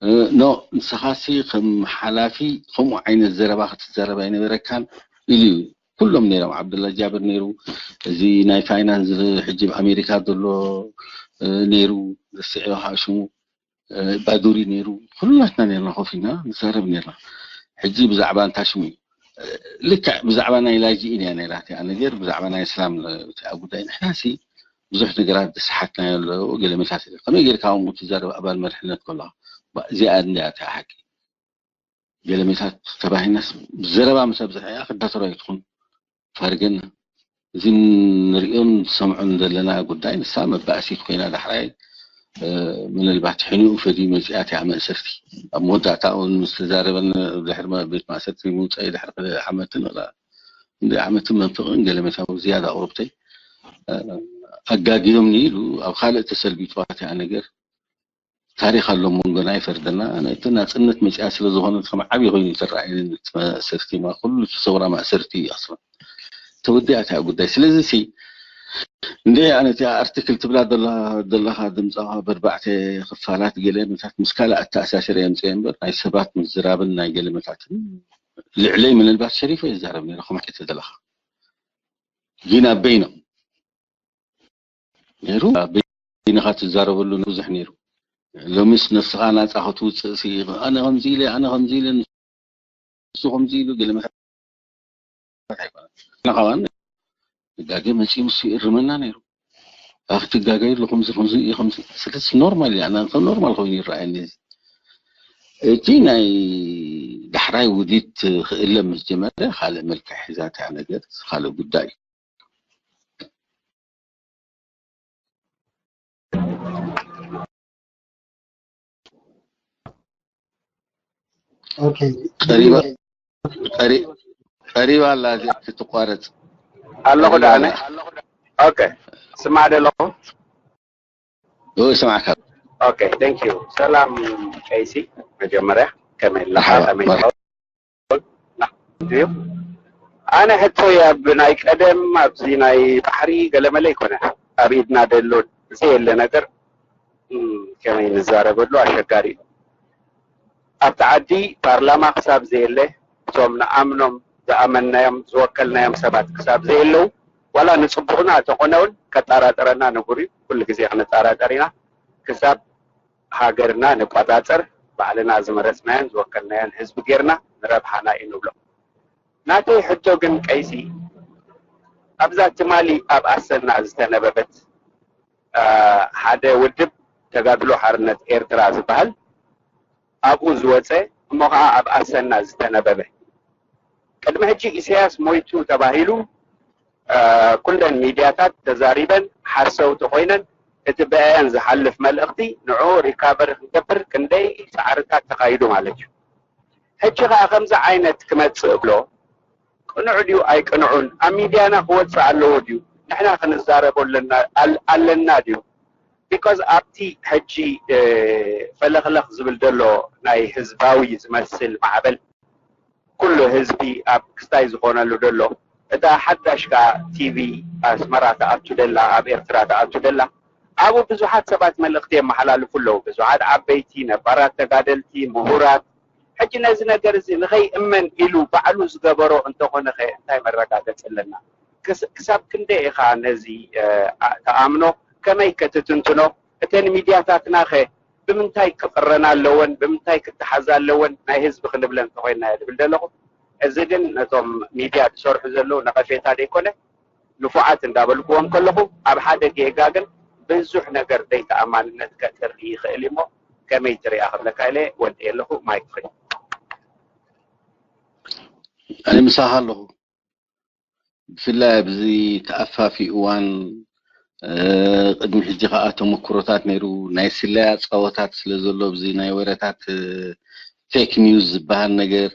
እ፣ ኖ፣ ንስኻሲ ከም ሓላፊ ከምኡ ዓይነት ዘረባ ክትዛረብ ኣይነበረካን ኢሉ እዩ። ኩሎም ነይሮም፣ ዓብደላ ጃብር ነይሩ፣ እዚ ናይ ፋይናንስ ሕጂ ኣብ ኣሜሪካ ዘሎ፣ እ፣ ነይሩ፣ ረሲዐዮ ከዓ ሽሙ፣ እ፣ ባዱሪ ነይሩ፣ ኩላትና ነይርና ኮፍ ኢልና ንዛረብ ነይርና። ሕጂ ብዛዕባ እንታ ሽሙ እዩ። እ፣ ልክዕ ብዛዕባ ናይ ላይጂ ኢንያ ነይራ እቲኣ ነገር፣ ብዛዕባ ናይ እስላም፣ እ፣ እቲኣ ጉዳይ ንሕናሲ ብዙሕ ነገራት ዝሰሓትናዮ ኣለዎ፣ ገለ መሳሰል። ከመይ ጌርካ ከምኡ ትዛረብ ኣባል መሪሕነት ከለኻ? ባ-፣ እዚኣ እንድያ እታ ሓቂ። ገለ መታት ተባሂልናስ ብዘረባ ምስ ኣብዝሐ እያ ክዳተሮ ኣይትኹን። ፋርገና። እዚ ንሪኦን ዝሰምዖን ዘለና ጉዳይ ንሳ መባእሲት ኮይና ዳሕራይ፣ እ፣ ምናልባት ሕኒኡ ፈድዩ መጺኣ እቲኣ መእሰርቲ። ኣብ መወዳእታ እውን ምስ ተዛረበን ድሕሪ መ-፣ ቤት ማእሰርቲ ምውፀኢ ድሕሪ ክልተ ዓመትን ወላ ክንደይ ዓመትን መንፈቕን ገለ መታዊ ዝያዳ ቁርብተይ፣ እ፣ ኣጋግዮምኒ ኢሉ ኣብ ካልእ ተሰልቢጥዋ እቲኣ ነገር። ታሪኽ ኣሎ መንጎና ይፈርደና። ኣነ እቲ ናጽነት መጽያ ስለ ዝኾነት ከም ዓቢ ኮይኑ እዩ ዝረኣየኒ። እቲ ማእሰርቲ ማ ኩሉ እቲ ሰውራ ማእሰርቲ እዩ ኣስላ። ተወዲኣ እታ ጉዳይ። ስለዚ ሲ እንደ ኣነ እቲ ኣርቲክል ትብላ ደላ-፣ ደለኻ ድምጻ በርባዕተ ክፋላት ገለ መታት ምስ ካልእ ኣተኣሳሲረ የምጽእ እምበር ናይ ሰባት ምዝራብን ናይ ገለ መታትን ልዕለይ ምናልባት ሸሪፈ ይዛረብ ነይረ ከምዓይተ ደለኻ። ግን ኣብ በይኖም ነይሩ። ኣብ በይንኻ ትዛረበሉ ብዙሕ ነይሩ። ሎሚስ ነፍስኻ ናጻ ክትውጽእ ሲ፣ ኣነ ከምዚ ኢለ፣ ኣነ ከምዚ ኢለ፣ ንሱ ከምዚ ኢሉ፣ ገለ መታት ኣይኮነን። ንኻዋን ጋገ መጺኡ ንሱ ይእርመና ነይሩ። ኣኽትጋገ ኢሉ ከምዚ፣ ከምዚ እዩ፣ ከምዚ። ስለዚ ኖርማል እዩ። ኣነ ከም ኖርማል ኮይኑ ይረኣየኒ። እቲ ናይ ዳሕራይ ውዲት ክእለ ምስ ጀመረ፣ ካልእ መልክዕ ሒዛ እታ ነገር፣ ካልእ ጉዳይ እዩ። ኦኬ። ቀሪባ፣ ቀሪ-፣ ቀሪባ ኣላ እዚኣ ክትቋረጽ። ኣለኹ ቀሪባ ደኣ ኣላ። ኣነ። ኦኬ። ስማዕ ዶ ኣለኹ? ኦ፣ ይሰማዕካ። ኦኬ፣ ቴንክ ዩ። ሰላም ቀይሲ፣ መጀመርያ ከመይ ኣለኻ? መርሓባ፣ ከመይ መርሓባ። ትኸውን? እዩ። ኣነ ሕቶይ ኣብ ናይ ቀደም ኣብዚ ናይ ባሕሪ ገለመለ ይኮነ፣ ኣብ ኢድና ደሎ ዘየለ ነገር፣ እም፣ ከመይ ንዛረበሉ ኣሸጋሪ እዩ። ኣብቲ ዓዲ ፓርላማ ክሳብ ዘየለ፣ እቶም ንኣምኖም ዝኣመንናዮም ዝወከልናዮም ሰባት ክሳብ ዘየለዉ፣ ዋላ ንፅቡቕና እንተኾነ እውን ከጠራጥረና ንቡር እዩ። ኩሉ ግዜ ክንጠራጠር ኢና። ክሳብ ሃገርና ንቆፃፀር፣ ባዕልና ዝመረፅናዮን ዝወከልናዮን ህዝቢ ጌርና ንረብሓና እዩ ንብሎ። ናተይ ሕቶ ግን ቀይሲ፣ ኣብዛ ትማሊ ኣብ ኣሰና ዝተነበበት ሓደ ውድብ ተጋድሎ ሓርነት ኤርትራ ዝበሃል ኣብኡ ዝወፀ፣ እሞ ከዓ ኣብ ኣሰና ዝተነበበ፣ ቅድሚ ሕጂ ኢሳያስ ሞይቱ ተባሂሉ ኩለን ሚድያታት ተዛሪበን ሓሰውቲ ኮይነን፣ እቲ ብአን ዝሓልፍ መልእኽቲ ንዑ ሪካቨሪ ክንገብር ክንደይ ፃዕርታት ተኻይዱ ማለት እዩ። ሕጂ ከዓ ከምዚ ዓይነት ክመፅእ እብሎ ቅኑዕ ድዩ ኣይቅንዑን ኣብ ሚድያና ክወፅእ ኣለዎ ድዩ? ንሕና ክንዛረቦ ኣለና ድዩ? ቢኮዝ ኣብቲ ሕጂ ፈለኽለኽ ዝብል ዘሎ ናይ ህዝባዊ ዝመስል ማዕበል ኩሉ ህዝቢ ኣብ ክስታይ ዝኾነሉ ዘሎ፣ እታ ሓዳሽ ከኣ ቲቪ ኣስመራ ትኣቱ ደላ፣ ኣብ ኤርትራ ትኣቱ ደላ፣ ኣብኡ ብዙሓት ሰባት መልእኽቲ የመሓላልፉ ኣለዉ። ብዙሓት ዓበይቲ፣ ነባራት ተጋደልቲ፣ ምሁራት። ሕጂ ነዚ ነገር እዚ ንኸይእመን ኢሉ ባዕሉ ዝገበሮ እንተኾነ ኸ እንታይ መረጋገጺ ኣለና? ክሳብ ክንደይ ኢኻ ነዚ ተኣምኖ? ከመይ ከ ትትንትኖ? እተን ሚድያታትና ኸ ብምንታይ ክቕረና ኣለወን? ብምንታይ ክተሓዛ ኣለወን? ናይ ህዝቢ ክንብለን እንተኾይንናዮ ዝብል ዘለኹ። እዚ ግን ነቶም ሚድያ ዝሰርሑ ዘለዉ ነቐፌታ ዘይኮነ፣ ንፉዓት እንዳበልክዎም ከለኹ፣ ኣብ ሓደ ጌጋ ግን ብዙሕ ነገር ዘይተኣማንነት ከጥሪ ይኽእል እዩሞ፣ ከመይ ትሪኣ ክብለካ ኢለ ወዲኤ ኣለኹ። ማይክ ፍሪ። ኣነ ምሳኻ ኣለኹ። ብፍላይ ኣብዚ ተኣፋፊ እዋን ቅድሚ ሕጂ ከዓ ተመክሮታት ነይሩ ናይ ስለያ ፀወታት ስለ ዘሎ ኣብዚ ናይ ወረታት ፌክ ኒውስ ዝበሃል ነገር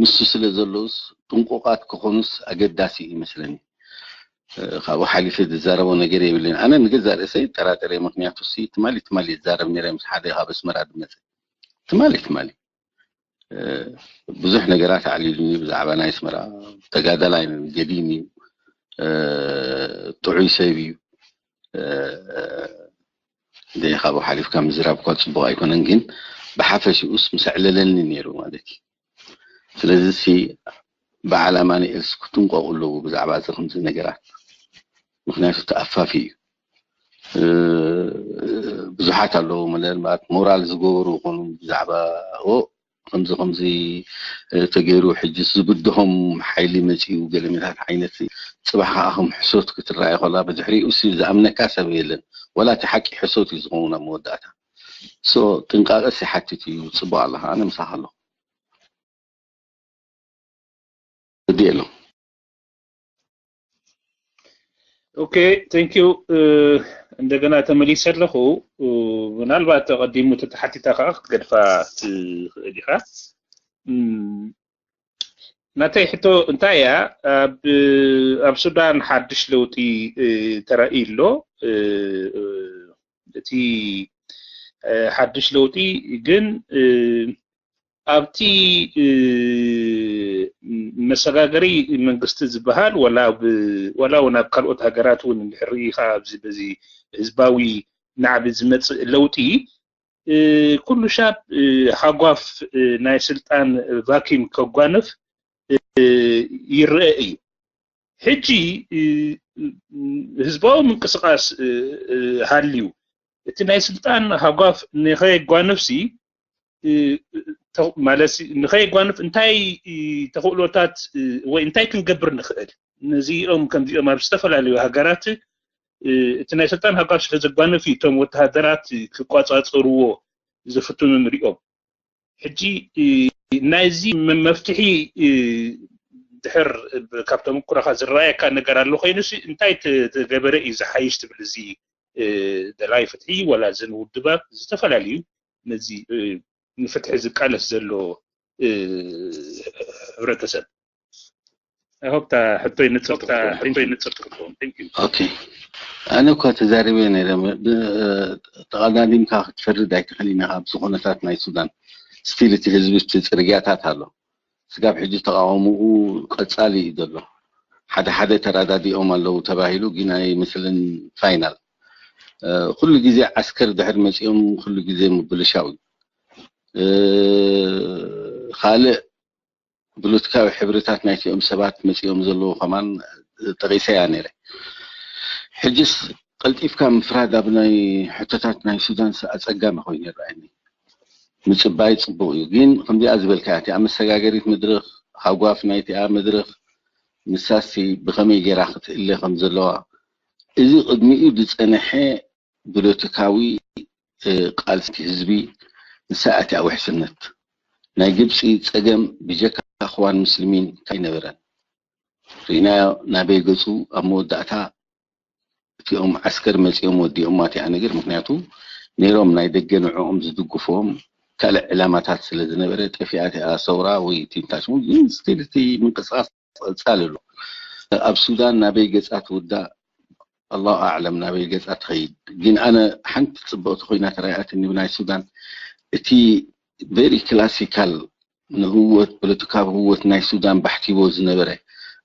ምስ ስለ ዘለውስ ጥንቁቃት ክኾኑስ ኣገዳሲ እዩ ይመስለኒ። ካብኡ ሓሊፈ ዝዛረቦ ነገር የብለይን። ኣነ ንገዛእ ርእሰይ ይጠራጠር እየ። ምክንያቱ ሲ ትማሊ ትማሊ እዛረብ ነይረ ምስ ሓደ ካብ ኣስመራ ዝመፀ ትማሊ ትማሊ ብዙሕ ነገራት ኣዕሊሉኒ ብዛዕባ ናይ ኣስመራ። ተጋዳላይ እዩ፣ ገዲም እዩ፣ ጥዑይ ሰብ እዩ። ካብኡ ሓሊፍካ ምዝራብ እኳ ፅቡቅ ኣይኮነን፣ ግን ብሓፈሽኡስ ምስ ኣዕለለኒ ነይሩ ማለት እዩ። ስለዚ ሲ በዓል ኣማኑኤልስ ክጥንቀቁ ኣለዉ ብዛዕባ እዚ ከምዚ ነገራት፣ ምክንያቱ ተኣፋፊ እዩ። ብዙሓት ኣለዉ ምናልባት ሞራል ዝገበሩ ይኾኑ ብዛዕባ ከምዚ ከምዚ ተገይሩ ሕጂ ዝብድሆም ሓይሊ መፂኡ ገለመታት ዓይነት። ፅባሕ ከዓ ከም ሕሶት ክትረኣየ ከላ ብድሕሪኡ ሲ ዝኣምነካ ሰብ የለን። ወላ እቲ ሓቂ ሕሶት እዩ ዝኸውን ኣብ መወዳእታ። ሶ ጥንቃቐ ሲሓትት እዩ። ፅቡቅ ኣለካ፣ ኣነ ምሳኻ ኣለኹ። እዲ ኣሎ። ኦኬ፣ thank you። እንደገና ተመሊሰ ኣለኹ። ምናልባት ተቐዲሙ ተተሓቲታ ከዓ ክትገድፋ ትኽእል ኢኻ። ናተይ ሕቶ እንታይ እያ? ኣብ ሱዳን ሓድሽ ለውጢ ተራእዩ ኣሎ። እቲ ሓድሽ ለውጢ ግን ኣብቲ መሰጋገሪ መንግስቲ ዝበሃል ዋላ እውን ኣብ ካልኦት ሃገራት እውን እንድሕር ርኢኻ ኣብዚ በዚ ህዝባዊ ናዕቢ ዝመፅእ ለውጢ ኩሉ ሻብ ሃጓፍ ናይ ስልጣን ቫኪም ከጓንፍ ይረአ እዩ። ሕጂ ህዝባዊ ምንቅስቃስ ሃልዩ እቲ ናይ ስልጣን ሃጓፍ ንኸየጓንፍሲ ማለት ንኸየጓንፍ እንታይ ተኽእሎታት ወይ እንታይ ክንገብር ንኽእል? ነዚኦም ከምዚኦም ኣብ ዝተፈላለዩ ሃገራት እቲ ናይ ስልጣን ሃጓፍ ስለ ዘጓንፍ እዩ እቶም ወተሃደራት ክቋፃፀርዎ ዝፍትኑ ንሪኦም። ሕጂ ናይዚ መፍትሒ ድሕር ካብ ተመኩሮኻ ዝረኣየካ ነገር ኣሎ ኮይኑሲ እንታይ ተገበረ እዩ ዝሓይሽ ትብል? እዚ ደላይ ፍትሒ ወላ እዘን ውድባት ዝተፈላለዩ ነዚ ንፍትሒ ዝቃለስ ዘሎ ሕብረተሰብ። I hope ሕቶይ ንፅር ትኸውን። ኦኬ፣ ኣነ እኳ ተዛሪበ ነይረ። ተቐዳዲምካ ክትፈርድ ኣይትኽእልን ኢኻ ኣብዚ ኩነታት ናይ ሱዳን። ስቲል እቲ ህዝቢ እቲ ፅርግያታት ኣሎ። ስጋብ ሕጂ ተቃውምኡ ቀጻሊ እዩ ዘሎ። ሓደ ሓደ ተራዳዲኦም ኣለዉ ተባሂሉ ግን ኣይመስልን ፋይናል። ኩሉ ግዜ ዓስከር ድሕር መጺኦም ኩሉ ግዜ ምብልሻው እዩ። ካልእ ፖለቲካዊ ሕብርታት ናይቲኦም ሰባት መፂኦም ዘለዉ ከማን ጠቂሰያ ነይረ። ሕጅስ ቀልጢፍካ ምፍራድ ኣብ ናይ ሕቶታት ናይ ሱዳን ኣፀጋሚ ኮይኑ ይረኣየኒ። ምፅባይ ፅቡቅ እዩ፣ ግን ከምዚኣ ዝበልካ እቲኣ መሰጋገሪት መድረክ፣ ሃጓፍ ናይቲኣ መድረክ ንሳሲ ብከመይ ገይራ ክትእለ ከም ዘለዋ፣ እዚ ቅድሚኡ ዝፀነሐ ፖለቲካዊ ቃልሲ ህዝቢ፣ ንሳ እቲኣ ውሕስነት። ናይ ግብፂ ፀገም ብጀካ ኣኽዋን ሙስሊሚን ኣይነበረን። ርኢናዮ ናበይ ገፁ። ኣብ መወዳእታ እቲኦም ዓስከር መፂኦም ወዲኦማ እቲኣ ነገር፣ ምክንያቱ ነይሮም ናይ ደገ ንዕኦም ዝድግፍዎም ካልእ ዕላማታት ስለ ዝነበረ፣ ጠፊኣ እቲኣ ሰውራ ወይ ቲንታሽሙ። ግን ስቲል እቲ ምንቅስቃስ ቀፃሊ ኣሎ። ኣብ ሱዳን ናበይ ገፃ ትውዳእ ኣላሁ ኣዕለም፣ ናበይ ገፃ ትኸይድ። ግን ኣነ ሓንቲ ፅብቕቲ ኮይና ተረኣያትኒ ብናይ ሱዳን፣ እቲ ቨሪ ክላሲካል ንህወት፣ ፖለቲካዊ ህወት ናይ ሱዳን ባሕቲዎ ዝነበረ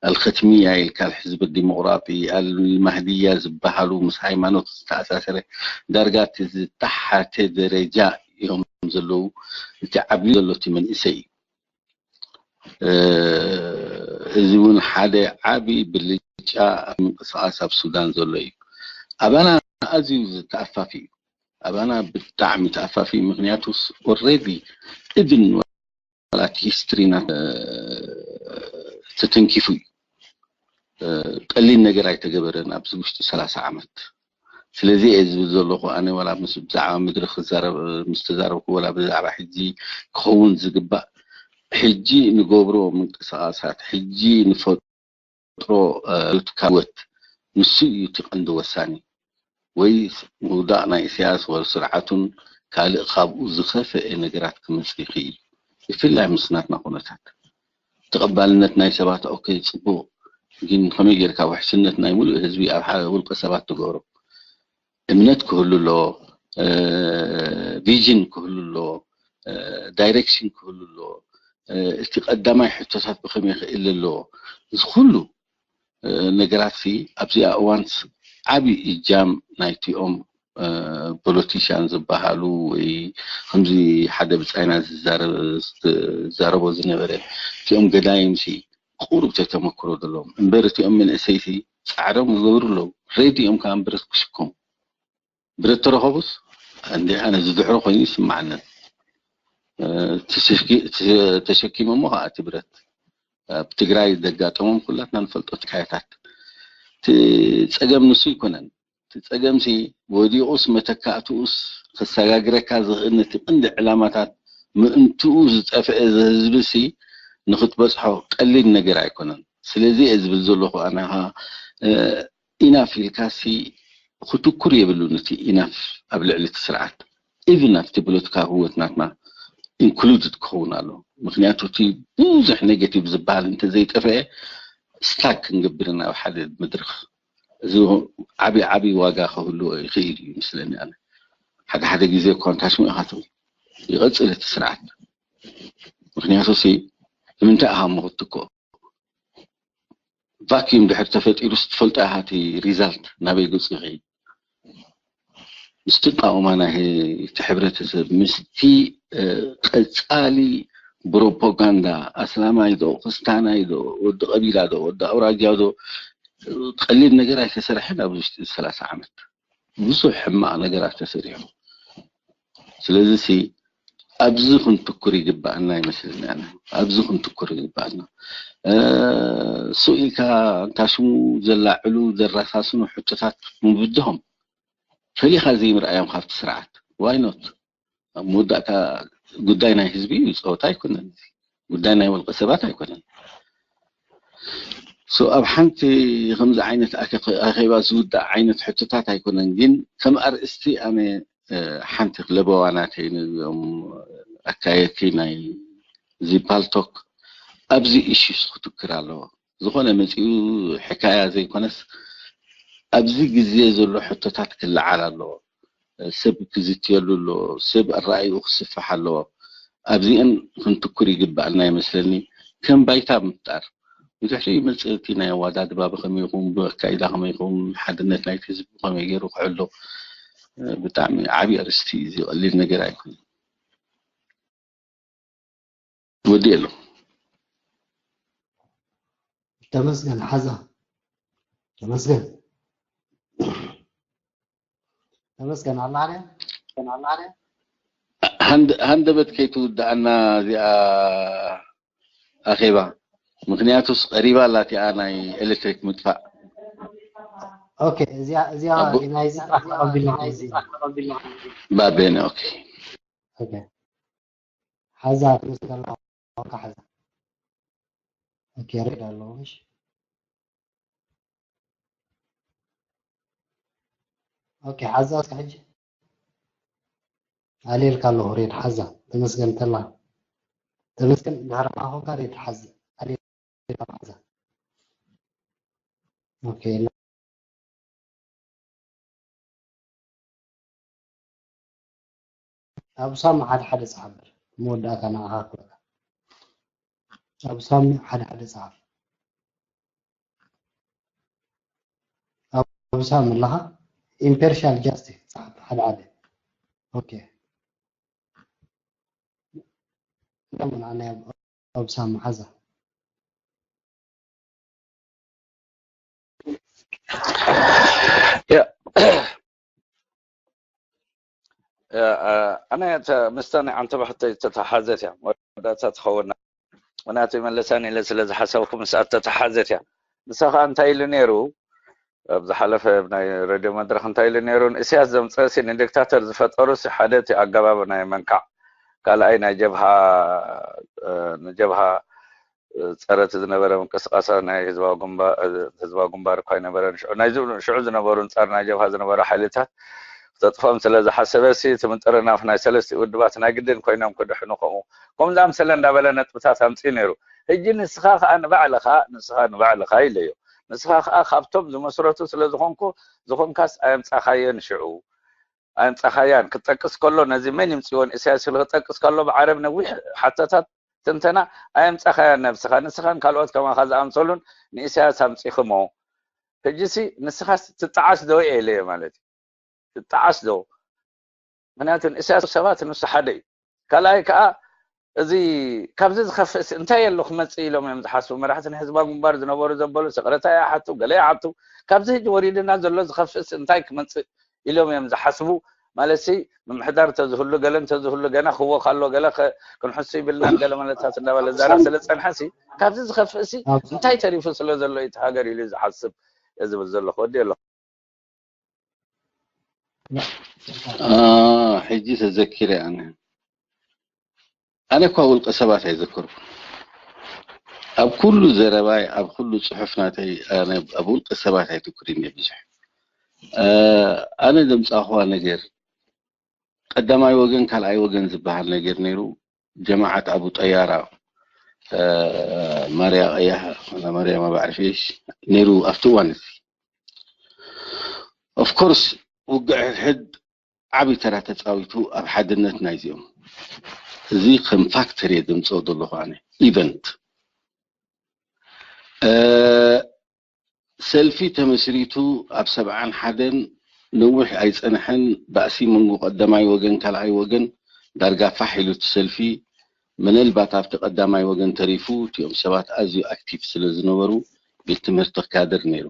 ኣልኸትሚያ ኢልካ፣ ኣልሕዝብ ዲሞቅራጢ፣ ኣልማህድያ ዝበሃሉ ምስ ሃይማኖት ዝተኣሳሰረ፣ ዳርጋ እቲ ዝተሓተ ደረጃ እዮም ዘለዉ። እቲ ዓብዩ ዘሎ እቲ መንእሰይ እዩ። እዚ እውን ሓደ ዓቢ ብልጫ ኣብ ምንቅስቃስ ኣብ ሱዳን ዘሎ እዩ። ኣባና ኣዝዩ ዝተኣፋፊ እዩ። ኣባና ብጣዕሚ ተኣፋፊ እዩ። ምክንያቱስ ኦልሬዲ እብን ዋላት ሂስትሪና ተተንኪፉ እዩ። ቀሊል ነገር ኣይተገበረን ኣብዚ ውሽጢ ሰላሳ ዓመት። ስለዚ እየ ዝብል ዘለኹ። ኣነ ዋላ ምስ ብዛዕባ ምድሪ ክዛረብ ምስ ተዛረብኩ፣ ዋላ ብዛዕባ ሕጂ ክኸውን ዝግባእ፣ ሕጂ ንገብሮ ምንቅስቃሳት፣ ሕጂ ንፈጥሮ ፖለቲካዊ ህይወት፣ ንሱ እዩ እቲ ቀንዲ ወሳኒ። ወይ ምውዳቕ ናይ ኢሳያስ ወይ ስርዓቱን ካልእ ካብኡ ዝኸፍአ ነገራት ክመጽእ ይኽእል። ብፍላይ ምስ ናትና ኩነታት ተቐባልነት ናይ ሰባት፣ ኦኬ፣ ጽቡቕ፣ ግን ከመይ ጌርካ ውሕስነት ናይ ሙሉእ ህዝቢ ኣብ ሓደ ውልቀ ሰባት ትገብሮ? እምነት ክህሉ ኣለዎ፣ ቪዥን ክህሉ ኣለዎ፣ ዳይሬክሽን ክህሉ ኣለዎ። እቲ ቀዳማይ ሕቶታት ብኸመይ ክእል ኣለዎ? እዚ ኩሉ ነገራት ሲ ኣብዚኣ እዋን ዓቢ እጃም ናይቲኦም ፖለቲሽያን ዝበሃሉ ወይ ከምዚ ሓደ ብጻይና ዝዛረብ-፣ ዝዛረቦ ዝነበረ፣ እቲኦም ገዳይም ሲ ቁሩብ ተተመክሮ ዘለዎም እምበር፣ እቲኦም መንእሰይ ሲ ጻዕሮም ይገብሩ ኣለዉ። ሬዲ እዮም ከዓ እምበር ክሽኮም። ብረት ተረኸቡስ እንደ ኣነ ዝድሕሮ ኮይኑ ይስምዓኒ። ተሸኪሞሞ ከዓ እቲ ብረት ኣብ ትግራይ ዘጋጠሞም ኩላትና ንፈልጦ ሕካየታት። እቲ ጸገም ንሱ ኣይኮነን። እቲ ጸገምሲ ወዲቑስ መተካእትኡስ ከሰጋግረካ ዝኽእል ነቲ ቅንዲ ዕላማታት ምእንትኡ ዝጠፍአ ህዝብሲ ንኽትበጽሖ ቀሊል ነገር ኣይኮነን። ስለዚ እየ ዝብል ዘለኹ ኣነ ኢናፍ ኢልካሲ ክትኩር የብሉን። እቲ ኢናፍ ኣብ ልዕሊ እቲ ስርዓት ኢቭን ኣብቲ ፖለቲካዊ ህይወት ናትና ኢንክሉድድ ክኸውን ኣሎ። ምክንያቱ እቲ ብዙሕ ኔጌቲቭ ዝበሃል እንተዘይጠፍአ ስታክ ክንገብር ናብ ሓደ መድረኽ እዚ ዓብዪ ዓብዪ ዋጋ ክህልዎ ይኽእል እዩ ይመስለኒ። ኣነ ሓደ ሓደ ግዜ እኳ እንታሽሙ ኢኻ ትብል ይቐፅል እቲ ስርዓት። ምክንያቱ ሲ ንምንታይ ኢኻ እሞ ክትትክኦ? ቫኪዩም ድሕር ተፈጢሩ ስትፈልጦ ኢኻ እቲ ሪዛልት ናበይ ገፁ ይኸይድ። ምስቲ ቃውማ ናይ እቲ ሕብረተሰብ ምስቲ ቀፃሊ ፕሮፓጋንዳ ኣስላማይ ዶ ክስታናይ ዶ ወዲ ቀቢላ ዶ ወዲ ኣውራጃ ዶ ቀሊል ነገር ኣይተሰርሐን። ኣብ ውሽጢ ሰላሳ ዓመት ብዙሕ ሕማቕ ነገራት ተሰሪሑ። ስለዚ ሲ ኣብዚ ክንትኩር ይግባኣና ይመስለኒ። ኣነ ኣብዚ ክንትኩር ይግባኣና። እሱ ኢልካ እንታ ሽሙ ዘላዕሉ ዘራሳስኑ ሕቶታት ምብድሆም ፈሊኻ ዘይምርኣዮም ካብቲ ስርዓት ዋይኖት ኣብ መወዳእታ ጉዳይ ናይ ህዝቢ እዩ። ፀወታ ኣይኮነን። ጉዳይ ናይ ውልቀ ሰባት ኣይኮነን። ሶ ኣብ ሓንቲ ከምዚ ዓይነት ኣኬባ ዝውዳእ ዓይነት ሕቶታት ኣይኮነን፣ ግን ከም ኣርእስቲ ኣነ ሓንቲ ክለበዋ ናተይ ንዞም ኣካየድቲ ናይ እዚ ፓልቶክ ኣብዚ ኢሹስ ክትክር ኣለዎ። ዝኾነ መፂኡ ሕካያ ዘይኮነስ ኣብዚ ግዜ ዘሎ ሕቶታት ክለዓል ኣለዎ። ሰብ ክዝትየሉ ኣለዎ። ሰብ ኣረኣይኡ ክስፍሕ ኣለዎ። ኣብዚአን ክንትኩር ይግባኣልና ይመስለኒ። ከም ባይታ ምፍጣር ብድሕሪ መፅእ እቲ ናይ ኣዋዳድባ ብኸመይ ይኹን ብኣካይዳ ከመይ ይኹን ሓድነት ናይቲ ህዝቢ ብኸመይ ገይሩ ክሕሎ ብጣዕሚ ዓብዪ ኣርእስቲ እዩ። እዚ ቀሊል ነገር ኣይኮነን። ወዲ ኣሎ። ተመስገን ሓዛ። ተመስገን። ተመስገን ኣላ ድያ? ኣላ ድያ? ሃንደበት ከይትውድኣና እዚኣ ኣኼባ፣ ምክንያቱስ ቀሪባ ኣላ እቲኣ ናይ ኤሌክትሪክ ምጥፋእ። ኦኬ፣ እዚኣ እዚኣ ናይዚ ጥራሕ ተቐቢልና። ባቤነ። ኦኬ። ኦኬ። ሓዛ ተመስገን። ሓዛ። ኦኬ፣ ሬድ ኣለዎ። እሺ። ኦኬ፣ ሓዛ እስከ ሕጂ ኣልየልካ ኣለኹ። ሬድ ሓዛ። ተመስገን ተላ። ተመስገን ድሕሪ ማእኸልካ ሬድ ሓዛ። ኣልየልካ ሓዛ። ኦኬ። ኣብ ሳሚ ሓደ ሓደ ጸሓፍ፣ መወዳእታ ንዓኻ ክብለካ። ኣብ ሳሚ ሓደ ሓደ ጸሓፍ። ኣብ ሳሚ ኣለኻ? ኢምፓርሻል ጃስቲስ ጸሓፍ ሓደ ሓደ። ኦኬ። ደሞ ንዓና ኣብ ሳሚ ሓዛ። ኣነ ምስታ ናይ ዓንተባ ሕቶይ ተተሓዘት እያ መወዳእታ ትኸውና። ምክንያቱ ይመለሳን ኢለ ስለ ዝሓሰብኩ ምስኣ ተተሓዘት እያ። ንሳ ከዓ እንታይ ኢሉ ነይሩ? ኣብ ዝሓለፈ ናይ ሬድዮ መድረክ እንታይ ኢሉ ነይሩ? ንእስያስ ዘምፀእሲ ንዲክታተር ዝፈጠሩሲ ሓደ እቲ ኣገባብ ናይ መንካዕ፣ ካልኣይ ናይ ጀብሃ ንጀብሃ ፀረ እቲ ዝነበረ ምንቅስቃሳት ናይ ህዝባዊ ግንባር ህዝባዊ ግንባር እኳ ኣይነበረን። ሽዑ ናይ ሽዑ ዝነበሩ ኣንፃር ናይ ጀብሃ ዝነበሩ ሓይልታት ክተጥፍኦም ስለ ዝሓሰበ ሲ እቲ ምጥርናፍ ናይ ሰለስቲኡ ውድባት ናይ ግድን ኮይኖም ክድሕኑ ከምኡ ከምኡ ዝኣምሰለ እንዳበለ ነጥብታት ኣምፅኡ ነይሩ። ሕጂ ንስኻ ከዓ ንባዕልኻ ንስኻ ንባዕልኻ ኢለዮ ንስኻ ከዓ ካብቶም ዝመስረቱ ስለ ዝኾንኩ ዝኾንካስ ኣየምፃኻዮን ሽዑ ኣየምፃኻያን ክትጠቅስ ከሎ ነዚ መን ይምፅዎን ኢሳያስ ኢሉ ክጠቅስ ከሎ ብዓረብ ነዊሕ ሓተታት ትንተና ኣየምፃኻያን ነብስኻ ንስኻን ካልኦት ከማኻ ዝኣምሰሉን ንኢሳያስ ኣምፂኽሞ ሕጂሲ ንስኻስ ትጠዓስ ዶ እየ ኢለዮ ማለት እዩ ትጠዓስ ዶ ምክንያቱ ንኢሳያስ ሰባት ንሱ ሓደ እዩ ካልኣይ ከዓ እዚ ካብዚ ዝኸፍእስ እንታይ ኣሎ ክመፅእ ኢሎም እዮም ዝሓስቡ መራሕቲ ናይ ህዝባዊ ግንባር ዝነበሩ ዘበሉ ሰቅረታ ይሓቱ ገለ ይሓቱ ካብዚ ህጂ ወሪድና ዘሎ ዝኸፍእስ እንታይ ክመፅእ ኢሎም እዮም ዝሓስቡ ማለት ሲ ምምሕዳር ተዝህሉ ገለ እንተዝህሉ ገና ክወ ካሎ ገለ ክንሕሱ ይብልናን ገለ ማለታት እንዳበለ ዛረብ ስለ ፀንሐ ሲ ካብዚ ዝኸፍእ ሲ እንታይ ተሪፉ ስለ ዘሎ እዩ ሃገር ኢሉ ዝሓስብ ዝብል ዘለኹ ወዲ ኣሎ ሕጂ ተዘኪረ ኣነ ኣነ እኳ ውልቀ ሰባት ኣይዘከርኩ ኣብ ኩሉ ዘረባይ ኣብ ኩሉ ፅሑፍ ናተይ ኣብ ውልቀ ሰባት ኣይትኩርን እየ ብዙሕ ኣነ ዘምፃእኹዋ ነገር ቀዳማይ ወገን ካልኣይ ወገን ዝበሃል ነገር ነይሩ ጀማዓት ኣቡ ጠያራ ማርያ ቀያሕ ማርያም ኣብ ዓርፌሽ ነይሩ ኣብቲ እዋን እዚ ኦፍኮርስ ውግዕ ሕድሕድ ዓብይ ተራ ተፃዊቱ ኣብ ሓድነት ናይዚኦም እዚ ከም ፋክተር እየ ዘምፅኦ ዘለኹ ኣነ ኢቨንት ሰልፊ ተመስሪቱ ኣብ ሰብዓን ሓደን ነዊሕ ኣይፀንሐን ባእሲ መንጎ ቀዳማይ ወገን ካልኣይ ወገን ዳርጋ ፋሕ ኢሉ እቲ ሰልፊ ምናልባት ኣብቲ ቀዳማይ ወገን ተሪፉ እቲኦም ሰባት ኣዝዩ ኣክቲቭ ስለ ዝነበሩ ቤት ትምህርቲ ካድር ነይሩ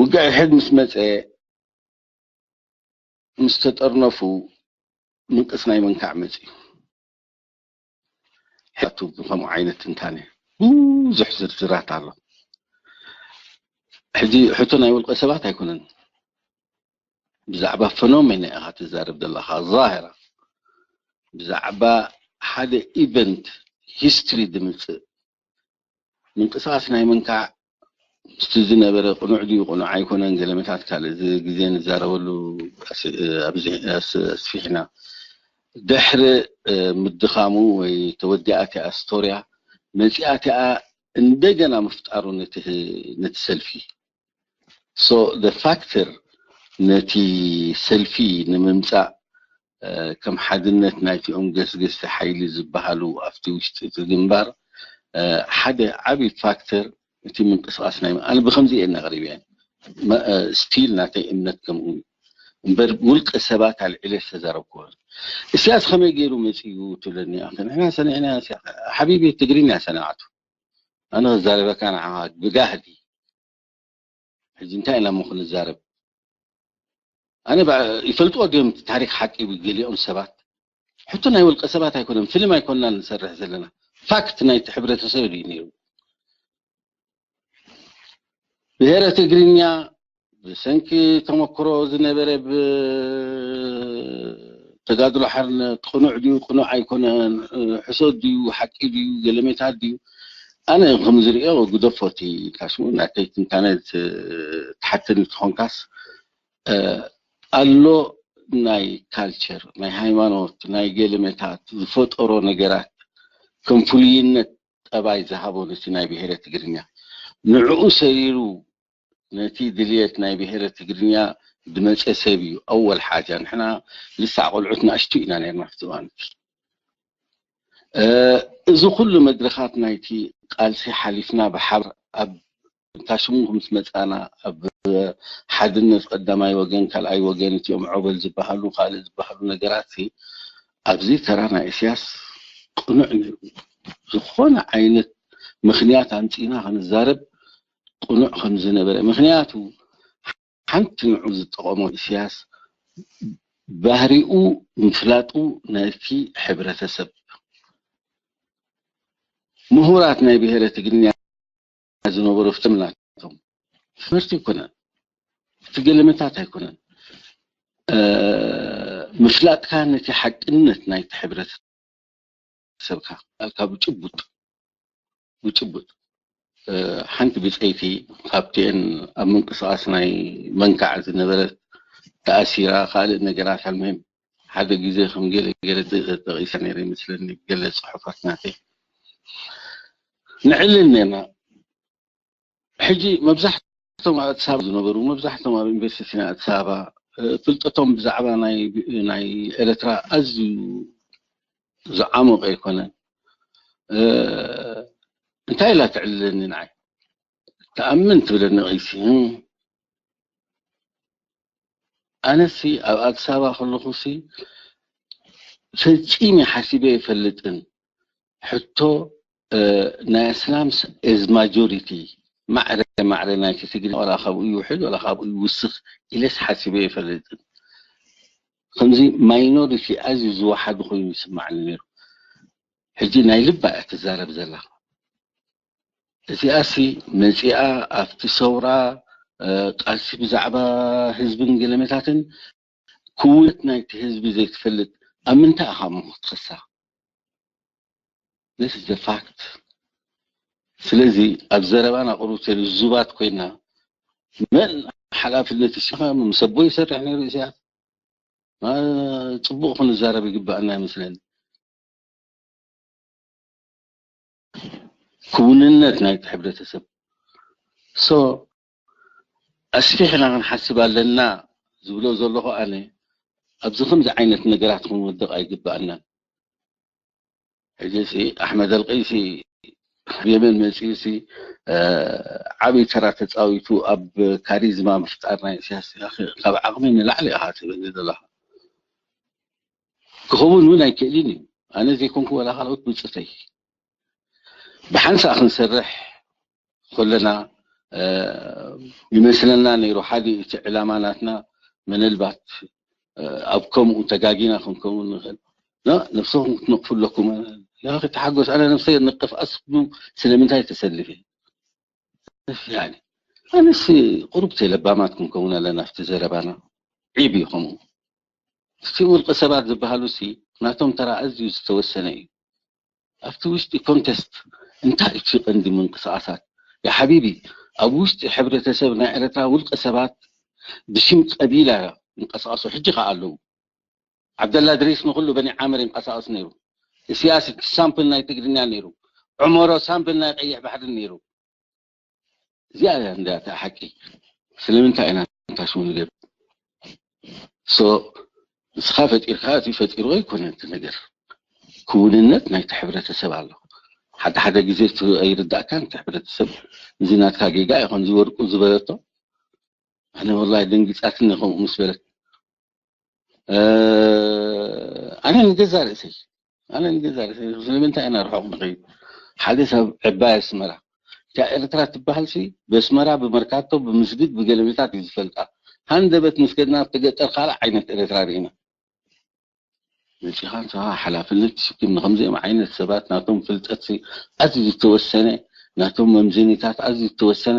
ውግዕ ሕድ ምስ መፀ ምስ ተጠርነፉ ምንቅስ ናይ መንካዕ መፅዩ ሕቱ ብከምኡ ዓይነት ትንታነ ብዙሕ ዝርዝራት ኣሎ ሕጂ ሕቶ ናይ ውልቀ ሰባት ኣይኮነን ብዛዕባ ፈኖሜና ኢኻ ትዛረብ ዘለኻ ዛህራ ብዛዕባ ሓደ ኢቨንት ሂስትሪ ዝምፅእ ምንቅስቃስ ናይ ምንካዕ ምስቲ ዝነበረ ቅኑዕ ድዩ ቅኑዕ ኣይኮነን ገለመታት ካልእ ግዜ ንዛረበሉ ኣስፊሕና ድሕሪ ምድኻሙ ወይ ተወዲኣ እቲኣ ስቶርያ መፂኣ እቲኣ እንደገና ምፍጣሩ ነቲ ሰልፊ so the factor ነቲ ሰልፊ ንምምፃእ ከም ሓድነት ናይቲኦም ገስገስቲ ሓይሊ ዝበሃሉ ኣብቲ ውሽጢ እቲ ግንባር ሓደ ዓብዪ ፋክተር እቲ ምንቅስቃስ ናይ ኣነ ብከምዚ እየ እናቅሪብ እየ ስቲል ናተይ እምነት ከምኡ እዩ እምበር ውልቀ ሰባት ኣልዒለ ዝተዛረብክዎ። እስያስ ከመይ ገይሩ መፂኡ ትብለኒ ኢኻ። ንሕና ሰኒዕና፣ ሓቢቢ፣ ትግርኛ ሰናዕቱ። ኣነ ክዛረበካ ንዓኻ ብጋህዲ። ሕጂ እንታይ ኢና እሞ ክንዛረብ? ኣነ ይፈልጥዎ ድዮም እቲ ታሪክ ሓቂ? ገሊኦም ሰባት ሕቶ ናይ ውልቀ ሰባት ኣይኮነን፣ ፊልም ኣይኮንና ንሰርሕ ዘለና፣ ፋክት ናይቲ ሕብረተሰብ እዩ ነይሩ። ብሄረ ትግርኛ ብሰንኪ ተመክሮ ዝነበረ ብተጋድሎ ሓርነት ቅኑዕ ድዩ ቅኑዕ ኣይኮነን፣ ሕሶት ድዩ ሓቂ ድዩ ገለሜታት ድዩ? ኣነ ከም ዝርእዮ ግደፎ እቲ ካሽሙ ናተይ ትንታነ ትሓተኒ ትኾንካስ ኣሎ ናይ ካልቸር ናይ ሃይማኖት ናይ ገለሜታት ዝፈጠሮ ነገራት ከም ፍሉይነት ጠባይ ዝሃቦ ነቲ ናይ ብሄረ ትግርኛ ንዕኡ ሰሪሩ ነቲ ድልየት ናይ ብሄረ ትግርኛ ድመፀ ሰብ እዩ። ኣወል ሓጃ ንሕና ልሳዕ ቆልዑት ንኣሽቱ ኢና ነርና ኣብቲ እዋን እቲ። እዚ ኩሉ መድረኻት ናይቲ ቃልሲ ሓሊፍና ብሓባር ኣብ እንታሽሙ ምስ መፃና ኣብ ሓድነት ቀዳማይ ወገን ካልኣይ ወገን እቲኦም ዖበል ዝበሃሉ ካልእ ዝበሃሉ ነገራት ኣብዚ ተራ ናይ እስያስ ቅኑዕ ነይሩ። ዝኾነ ዓይነት ምክንያት ኣምፂና ክንዛረብ ቅኑዕ ከም ዝነበረ ምክንያቱ ሓንቲ ንዑ ዝጠቐሞ እስያስ ባህሪኡ ምፍላጡ ነቲ ሕብረተሰብ ምሁራት ናይ ብሄረ ትግርኛ ዝነበሩ ፍትም ናቶም ትምህርቲ ኣይኮነን፣ እቲ ገለመታት ኣይኮነን ምፍላጥካ ነቲ ሓቅነት ናይቲ ሕብረተሰብ ሰብካ ኣልካ ብጭቡጥ ብጭቡጥ ሓንቲ ብፀይቲ ካብቲአን ኣብ ምንቅስቃስ ናይ መንካዕ ዝነበረት ተኣሲራ ካልእ ነገራት ኣልመም ሓደ ግዜ ከም ገለ ገለ ተጠቂሰ ነይረ ይመስለኒ ገለ ፅሑፋት ናተይ ንዕልል ነርና ሕጂ መብዛሕቶም ኣብ ኣዲስ ኣበባ ዝነበሩ መብዛሕቶም ኣብ ዩኒቨርሲቲ ናይ ኣዲስ ኣበባ ፍልጠቶም ብዛዕባ ናይ ኤረትራ ኣዝዩ ዝዓሞቀ ኣይኮነን እንታይ ኢላ ትዕልለኒ ንዓይ ትኣምን ትብለኒ ቀይሲ ኣነሲ ኣብ ኣዲስ ኣበባ ከለኹሲ ፈፂመ ሓሲበ ይፈልጥን ሕቶ ናይ ኣስላምስ as majority ማዕረ ማዕረ ናይቲ ትግርኛ ዋላ ካብኡ ይውሕድ ዋላ ካብኡ ይውስኽ ኢለስ ሓሲበ ይፈልጥን ከምዚ ማይኖሪቲ ኣዝዩ ዝወሓዱ ኮይኑ ይስማዓኒ ነይሩ ሕጂ ናይ ልባ እያ ትዛረብ ዘላ እዚኣሲ መፂኣ ኣብቲ ሰውራ ቃልሲ ብዛዕባ ህዝብን ገለመታትን ክውነት ናይቲ ህዝቢ ዘይትፈልጥ ኣብ ምንታይ ኢኻ እሞ ክትኸሳ This is the fact ስለዚ ኣብ ዘረባና ቅሩብ ተልዙባት ኮይና መን ሓላፍነት ይስኻ ምስ ኣቦ ይሰርሕ ነይሩ ኢሳያስ ጽቡቕ ክንዛረብ ይግባኣና ይመስለኒ ክውንነት ናይቲ ሕብረተሰብ so ኣስፊሕና ክንሓስብ ኣለና ዝብሎ ዘለኹ ኣነ ኣብዚ ከምዚ ዓይነት ነገራት ክንወድቕ ኣይግባኣናን ሕጂ ሲ ኣሕመድ ኣልቀይሲ የመን መፂኡ ሲ ዓብይ ተራ ተፃዊቱ ኣብ ካሪዝማ ምፍጣር ናይ እስያስ ካብ ዓቕሚ ንላዕሊ ኢኻ ትብል ዘለኻ ክኸውን እውን ኣይክእልን እዩ ኣነ ዘይኮንኩ ወላ ካልኦት ብፅተይ ብሓንሳእ ክንሰርሕ ከለና ይመስለና ነይሩ ሓደ እቲ ዕላማ ናትና ምንልባት ኣብ ከምኡ ተጋጊና ክንከውን ንኽእል ነብስኹም ክትነቅፉ ኣለኩም ተሓጎስ ኣነ ነብሰ ነቅፍ ኣስሉ ስለምንታይ ተሰልፈ ኣነስ ቁሩብ ተለባማት ክንከውን ኣለና ኣብቲ ዘረባና ዒብ እዩ ከምኡ እቲ ውልቀ ሰባት ዝበሃሉ ሲ ናቶም ተራ ኣዝዩ ዝተወሰነ እዩ ኣብቲ ውሽጢ ኮንተስት እንታይ እቲ ቀንዲ ምንቅስቃሳት ያ ሓቢቢ ኣብ ውሽጢ ሕብረተሰብ ናይ ኤረትራ ውልቀ ሰባት ብሽም ቀቢላ ይንቀሳቀሱ ሕጂ ከኣ ኣለዉ ዓብደላ ድሪስ ንኩሉ በኒ ዓምር ይንቀሳቀስ ነይሩ እስያስ ሳምፕል ናይ ትግርኛ ነይሩ ዑመሮ ሳምፕል ናይ ቀይሕ ባሕሪ ነይሩ እዚኣ እያ እንዳ እታ ሓቂ ስለምንታይ ኢና ንታሽሙ ንገብ so ንስኻ ፈጢርካ እቲ ፈጢርዎ ኣይኮነ እቲ ነገር ክውንነት ናይቲ ሕብረተሰብ ኣሎ ሓደ ሓደ ግዜ ኣይርዳእካን እቲ ሕብረተሰብ እዚ ናትካ ጌጋ እዩ ከምዚ ወርቁ ዝበለቶ ኣነ ወላሂ ደንጊፃትኒ ከምኡ ምስ በለት ኣነ ንገዛ ርእሰይ ኣነ ንገዛ ርእሰይ ስለምንታይ ኢና ርሑቕ ንኸይድ? ሓደ ሰብ ዕባይ ኣስመራ እታ ኤርትራ ትበሃል ሲ በስመራ ብመርካቶ ብምስግድ ብገለመታት እዩ ዝፈልጣ። ሃንደበት ምስ ከድና ኣብቲ ገጠር ካልእ ዓይነት ኤርትራ ርኢና። መጺኻ ንስኻ ሓላፍነት ትሽክም ንከምዚኦም ዓይነት ሰባት ናቶም ፍልጠት ኣዝዩ ዝተወሰነ ናቶም መምዘኒታት ኣዝዩ ዝተወሰነ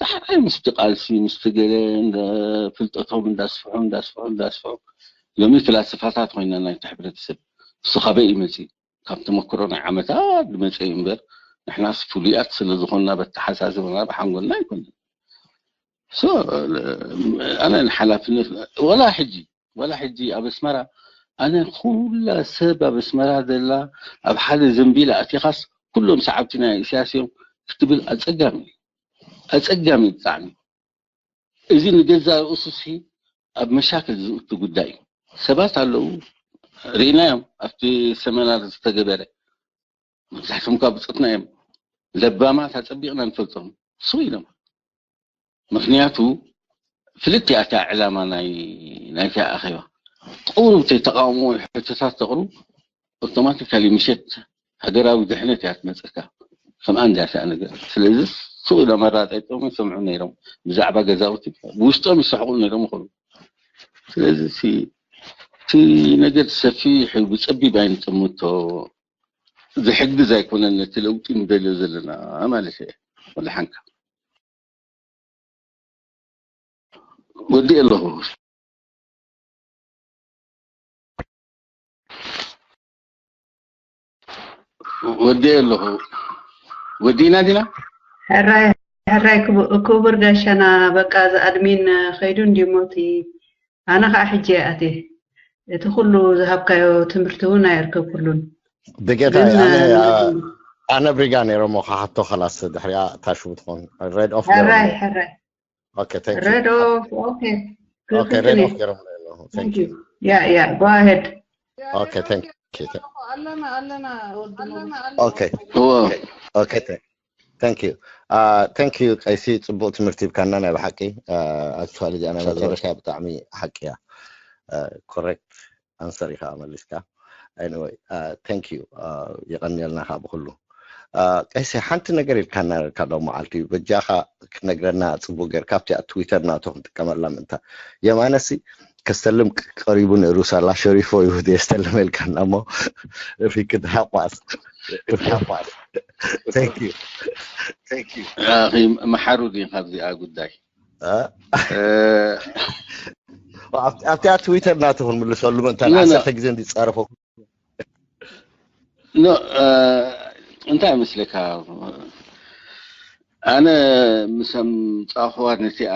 ዳሕራይ ምስቲ ቃልሲ ምስቲ ገለ ፍልጠቶም እንዳስፍሑ እንዳስፍሑ እንዳስፍሑ ሎሚ ፍላስፋታት ኮይና ናይቲ ሕብረተሰብ እሱ ካበይ እዩ መፂ ካብ ተመክሮ ናይ ዓመታት ዝመፀ እዩ እምበር ንሕናስ ፍሉያት ስለ ዝኾንና በተሓሳስብና ብሓንጎልና ኣይኮንን ኣነ ሓላፍነት ወላ ሕጂ ወላ ሕጂ ኣብ ኣስመራ ኣነ ኩላ ሰብ ኣብ ኣስመራ ዘላ ኣብ ሓደ ዘንቢል ኣእቲኻስ ኩሎም ሰዓብቲ ናይ ኢሳያስ እዮም ክትብል ኣፀጋሚ እዩ ኣፀጋሚ እዩ ብጣዕሚ እዚ ንገዛ ርእሱ ሲ ኣብ መሻክል ዝእቱ ጉዳይ እዩ ሰባት ኣለዉ ርኢናዮም ኣብቲ ሰመናር ዝተገበረ መብዛሕቶም ካብ ብፅትና እዮም ለባማት ኣፀቢቕና ንፈልጦም ስው ኢሎም ምኽንያቱ ፍልጥ እያ እታ ዕላማ ናይ ናይቲ ኣኼባ ቁሩብ ተተቃውሞ ሕቶታት ተቕርቡ ኣውቶማቲካሊ ምሸት ሃገራዊ ድሕነት እያ ትመፀካ ከምኣ እንዲያ እቲኣ ነገር ስለዚ ሱቕ ኢሎም ኣራጠይጦም ይሰምዑ ነይሮም ብዛዕባ ገዛውቲ ብውሽጦም ይስሕቑ ነይሮም ይኽእሉ ስለዚ እቲ ነገር ሰፊሕ ብፀቢብ ኣይንጠምቶ ዝሕግዝ ኣይኮነን ነቲ ለውጢ ንደልዮ ዘለና ማለት እየ ወላ ሓንካ ወዲእ ኣለኹ ወዲእ ኣለኹ ወዲእና ዲና ሕራይ ሕራይ ክቡር ጋሻና በቃ እዚ ኣድሚን ከይዱ እንዲሞ እቲ ኣነ ከዓ ሕጂ እየ ኣትየ እቲ ኩሉ ዝሃብካዮ ትምህርቲ እውን ኣየርከብኩሉን ብጌታ ኣነ ብሪጋ ነይሮሞ ካሓቶ ከላስ ድሕሪያ ታሽቡ ትኾን ሬድ ኦፍ ሕራይ ሕራይ Okay, thank you. Red off. Okay. Good, okay, red off. Thank you. Yeah, yeah. Go ahead. Okay, thank you. ኣለና ኣለና Okay. Okay. Thank you. Uh, thank you. ቀይሲ ፅቡቅ ትምህርቲ ይብካና ናይ ብሓቂ ኣክቹዋሊ እዚኣ ናይ መጨረሻ ብጣዕሚ ሓቂ እያ ኮሬክት ኣንሰር ኢኻ መሊስካ anyway thank you የቐንየልና ከዓ ብኩሉ ቀይሲ ሓንቲ ነገር ኢልካና ነርካ ሎ መዓልቲ በጃኻ ክትነግረና ፅቡቅ ገይርካ ኣብቲ ትዊተር ናቶ ክንጥቀመላ ምእንታ የማነሲ ከስተልም ቀሪቡ ነይሩ ሳላ ሸሪፎ እዩ የስተልም ኢልካና እሞ ሪክድ ሃቋስ ሃቋስ thank you thank you መሓሩ ድዩ ካብዚኣ ጉዳይ ኣብቲኣ ትዊተር ናትኹን ምልሰሉ ምእንታ ዓሰርተ ግዜ እንዲፃረፈ እንታይ ይመስለካ ኣነ ምስ ኣምፃእኽዋ ነቲኣ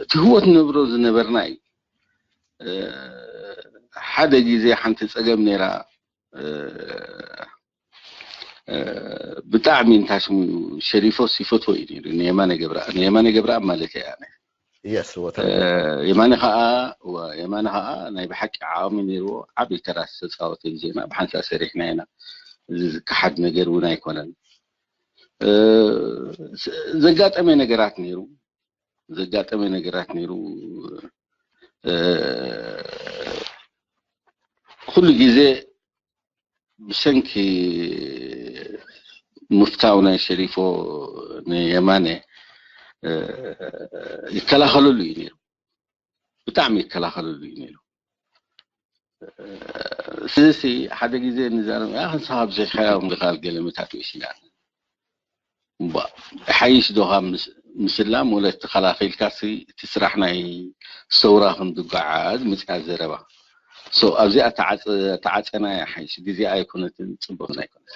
እቲ ህወት ንነብሮ ዝነበርና እዩ ሓደ ግዜ ሓንቲ ፀገም ነይራ ብጣዕሚ እንታይ ሽሙ ሸሪፎስ ይፈትዎ እዩ ነይሩ ንየማነ ገብረኣብ ንየማነ ገብረኣብ ማለት እየ ኣነ የስ ወተ የማነ ከዓ የማነ ከዓ ናይ ብሓቂ ዓቕሚ ነይርዎ ዓብዪ ተራ ዝተፃወተ ግዜና ብሓንሳእ ሰሪሕና ኢና እዚ ዝከሓድ ነገር እውን ኣይኮነን ዘጋጠመ ነገራት ነይሩ ዘጋጠመ ነገራት ነይሩ ኩሉ ግዜ ብሰንኪ ምፍታው ናይ ሸሪፎ ንየማነ ይከላኸለሉ እዩ ነይሩ ብጣዕሚ ይከላኸለሉ እዩ ነይሩ ስለዚ ሓደ ግዜ ንዛረብ ያ ክንስኻ ብዘይካዮም ዝኻል ገለመታት መሲላ ሓይሽ ዶ ካብ ምስላም ወለ ተኸላኺልካ እቲ ስራሕ ናይ ሰውራ ከም ዝጓዓዝ ምፅያ ዘረባ ኣብዚኣ ተዓፀና ሓይሽ ግዜ ኣይኮነትን ፅቡቅ ኣይኮነት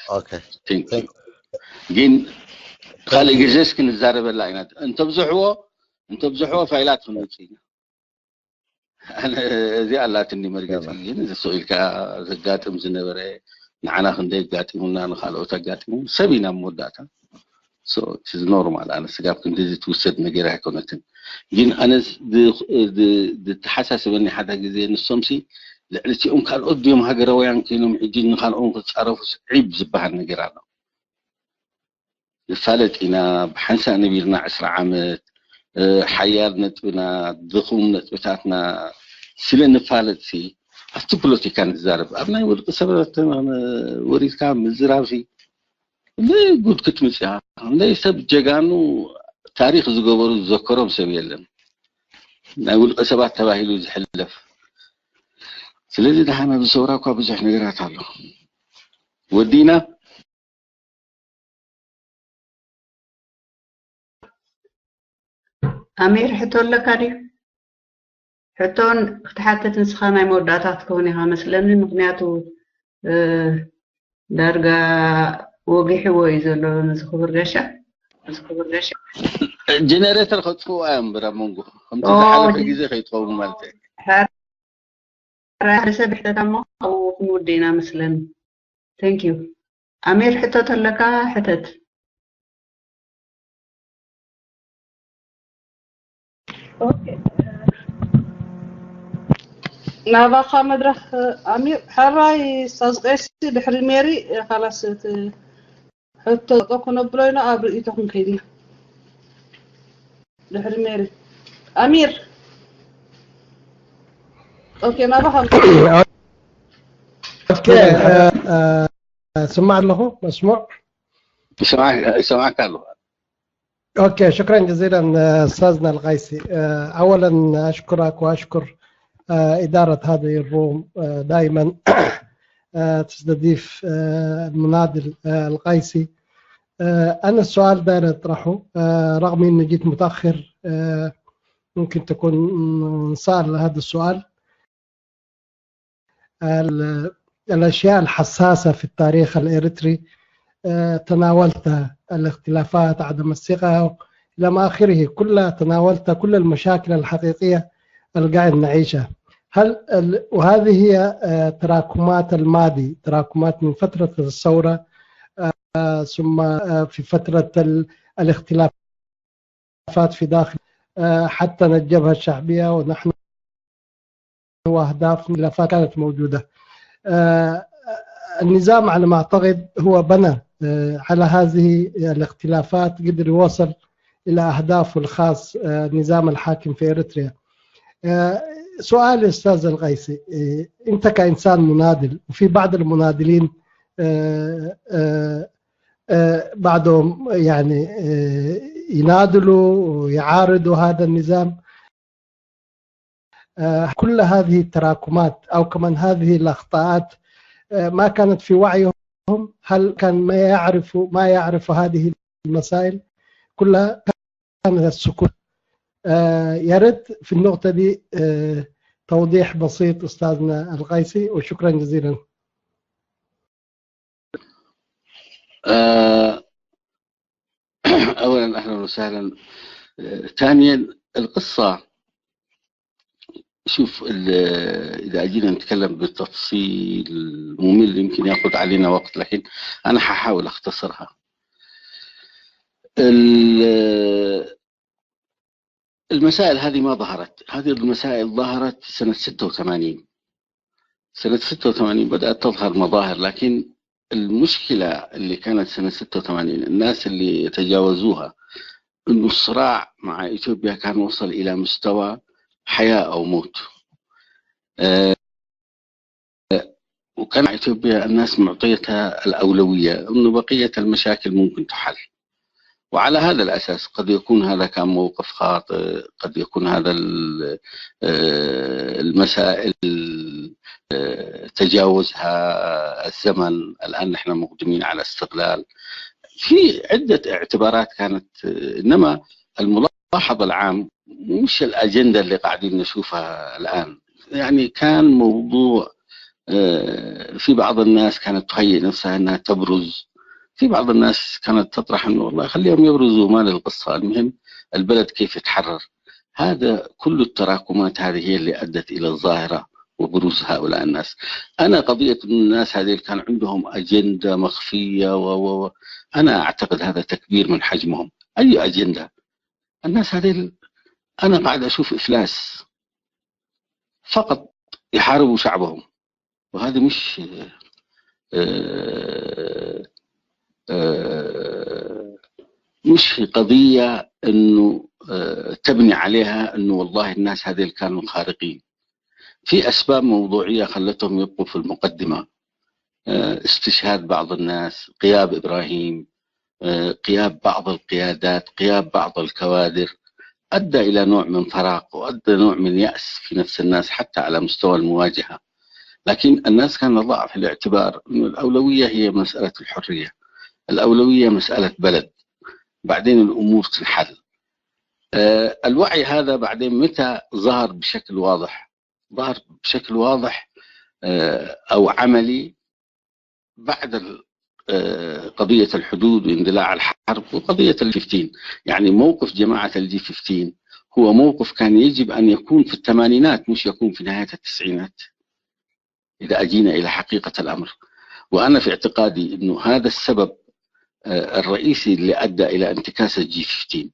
ግን ካልእ ግዜ እስኪ ንዛረበላ ኢና እንተብዝሕዎ እንተብዝሕዎ ፋይላት ክንውፅእ ኢና እዚ ኣላትኒ መርገፂ ግን እዚ ስቕ ኢልካ ዘጋጥም ዝነበረ ንዓና ክንደይ ኣጋጢሙና ንካልኦት ኣጋጢሙ ሰብ ኢና መወዳእታ ኖርማል ኣነ ስጋብ ክንዲዚ ትውሰድ ነገር ኣይኮነትን ግን ኣነ ዝተሓሳስበኒ ሓደ ግዜ ንሶምሲ ልዕሊ እቲኦም ካልኦት ድዮም ሃገራውያን ኮይኖም ሕጂ ንካልኦም ክፃረፉ ዒብ ዝበሃል ነገር ኣሎ ንፋለጥ ኢና ብሓንሳእ ነቢርና ዕስራ ዓመት ሓያል ነጥብና ድኹም ነጥብታትና ስለ ንፋለጥሲ ኣብቲ ፖለቲካ ንዛረብ። ኣብ ናይ ውልቂ ሰባት ወሪድካ ምዝራብሲ፣ ክንደይ ጉድ ክትምፅእ ኢኻ። ክንደይ ሰብ ጀጋኑ ታሪኽ ዝገበሩ ዝዘከሮም ሰብ የለን። ናይ ውልቂ ሰባት ተባሂሉ ዝሕለፍ። ስለዚ ደሓን ኣብዚ ሰውራ እኳ ብዙሕ ነገራት ኣሎ። ወዲና ኣሚር ሕቶ ኣለካ ድዩ? ሕቶን ክትሓትት ንስኻ ናይ መወዳእታ ክትከውን ኢኻ መስለኒ። ምክንያቱ እ፣ ዳርጋ ወጊሕዎ እዩ ዘሎ እዚ ክቡር ጋሻ። ጀነሬተር ከጥፍኡ እዮም እምበር ኣብ መንጎ ከምቲ ዝሓለፈ ግዜ ከይትኸውን ማለት እዩ። ሕራይ ሓደ ሰብ ይሕተት እሞ ኣብኡ ክንውድእ ኢና መስለኒ። Thank you። ኣሚር ሕቶ ተለካ ሕተት። ኦኬ ናባኻ መድረኽ ኣሚር። ሕራይ ስታዝ ቀይሲ ድሕሪ ሜሪ ካላስ እቲ ሕቶ ክነብሎ ኢና ኣብ ርእይቶ ክንከይድ ኢና። ድሕሪ ሜሪ ኣሚር ኦኬ ናባኻ ኦኬ ስማዕ ኣለኹ መስሙዕ ይሰማዕካ ኣለኹ أوكي شكرا جزيلا أستاذنا القيسي أولا أشكرك وأشكر إدارة هذه الروم دائما تستضيف المناضل القيسي أنا السؤال داير أطرحه رغم إني جيت متأخر ممكن تكون انسأل هذا السؤال الأشياء الحساسة في التاريخ الإريتري تناولتها الاختلافات عدم الثقة إلى ما آخره كلها تناولتها كل المشاكل الحقيقية اللي قاعد نعيشها هل وهذه هي تراكمات الماضي تراكمات من فترة الثورة ثم في فترة الاختلافات في داخل حتى الجبهة الشعبية ونحن وأهداف خلافات كانت موجودة. النظام على ما أعتقد هو بنى على هذه الاختلافات قدر يوصل إلى أهدافه الخاص النظام الحاكم في إريتريا. سؤال أستاذ القيسي، أنت كإنسان مناضل وفي بعض المناضلين بعضهم يعني يناضلوا ويعارضوا هذا النظام كل هذه التراكمات أو كمان هذه الأخطاءات ما كانت في وعيهم هل كان ما يعرف ما يعرف هذه المسائل كلها كان السكوت يا ريت في النقطة دي توضيح بسيط أستاذنا القيسي وشكرا جزيلا آه، أولا أهلا وسهلا آه، ثانيا القصة شوف إذا أجينا نتكلم بالتفصيل ممل يمكن يأخذ علينا وقت لكن أنا ححاول أختصرها المسائل هذه ما ظهرت هذه المسائل ظهرت سنة ستة وثمانين سنة ستة وثمانين بدأت تظهر مظاهر لكن المشكلة اللي كانت سنة ستة وثمانين الناس اللي تجاوزوها انه الصراع مع اثيوبيا كان وصل الى مستوى حياة او موت. أه وكان اثيوبيا الناس معطيتها الاولوية انه بقية المشاكل ممكن تحل. وعلى هذا الأساس قد يكون هذا كان موقف خاطئ قد يكون هذا آه، المسائل آه، تجاوزها الزمن الآن نحن مقدمين على استقلال في عدة اعتبارات كانت آه، إنما الملاحظ العام مش الأجندة اللي قاعدين نشوفها الآن يعني كان موضوع في بعض الناس كانت تهيئ نفسها انها تبرز في بعض الناس كانت تطرح انه والله خليهم يبرزوا ما القصه المهم البلد كيف يتحرر هذا كل التراكمات هذه هي اللي ادت الى الظاهره وبروز هؤلاء الناس. انا قضيه ان الناس هذه كان عندهم اجنده مخفيه و و انا اعتقد هذا تكبير من حجمهم. اي اجنده؟ الناس هذه انا قاعد اشوف افلاس فقط يحاربوا شعبهم وهذه مش آه، آه، مش قضية انه آه، تبني عليها انه والله الناس هذه كانوا خارقين. في أسباب موضوعية خلتهم يبقوا في المقدمة. آه، استشهاد بعض الناس، غياب إبراهيم، آه، غياب بعض القيادات، غياب بعض الكوادر، أدى إلى نوع من فراغ وأدى نوع من يأس في نفس الناس حتى على مستوى المواجهة. لكن الناس كان ضعف الاعتبار أن الأولوية هي مسألة الحرية، الأولوية مسألة بلد، بعدين الأمور تنحل. آه، الوعي هذا بعدين متى ظهر بشكل واضح؟ ظهر بشكل واضح، آه، أو عملي بعد ال- آه، قضية الحدود واندلاع الحرب وقضية ال خمستاشر. يعني موقف جماعة ال خمستاشر هو موقف كان يجب أن يكون في الثمانينات، مش يكون في نهاية التسعينات، إذا أجينا إلى حقيقة الأمر. وأنا في اعتقادي أنه هذا السبب آه، الرئيسي اللي أدى إلى انتكاسة ال خمستاشر.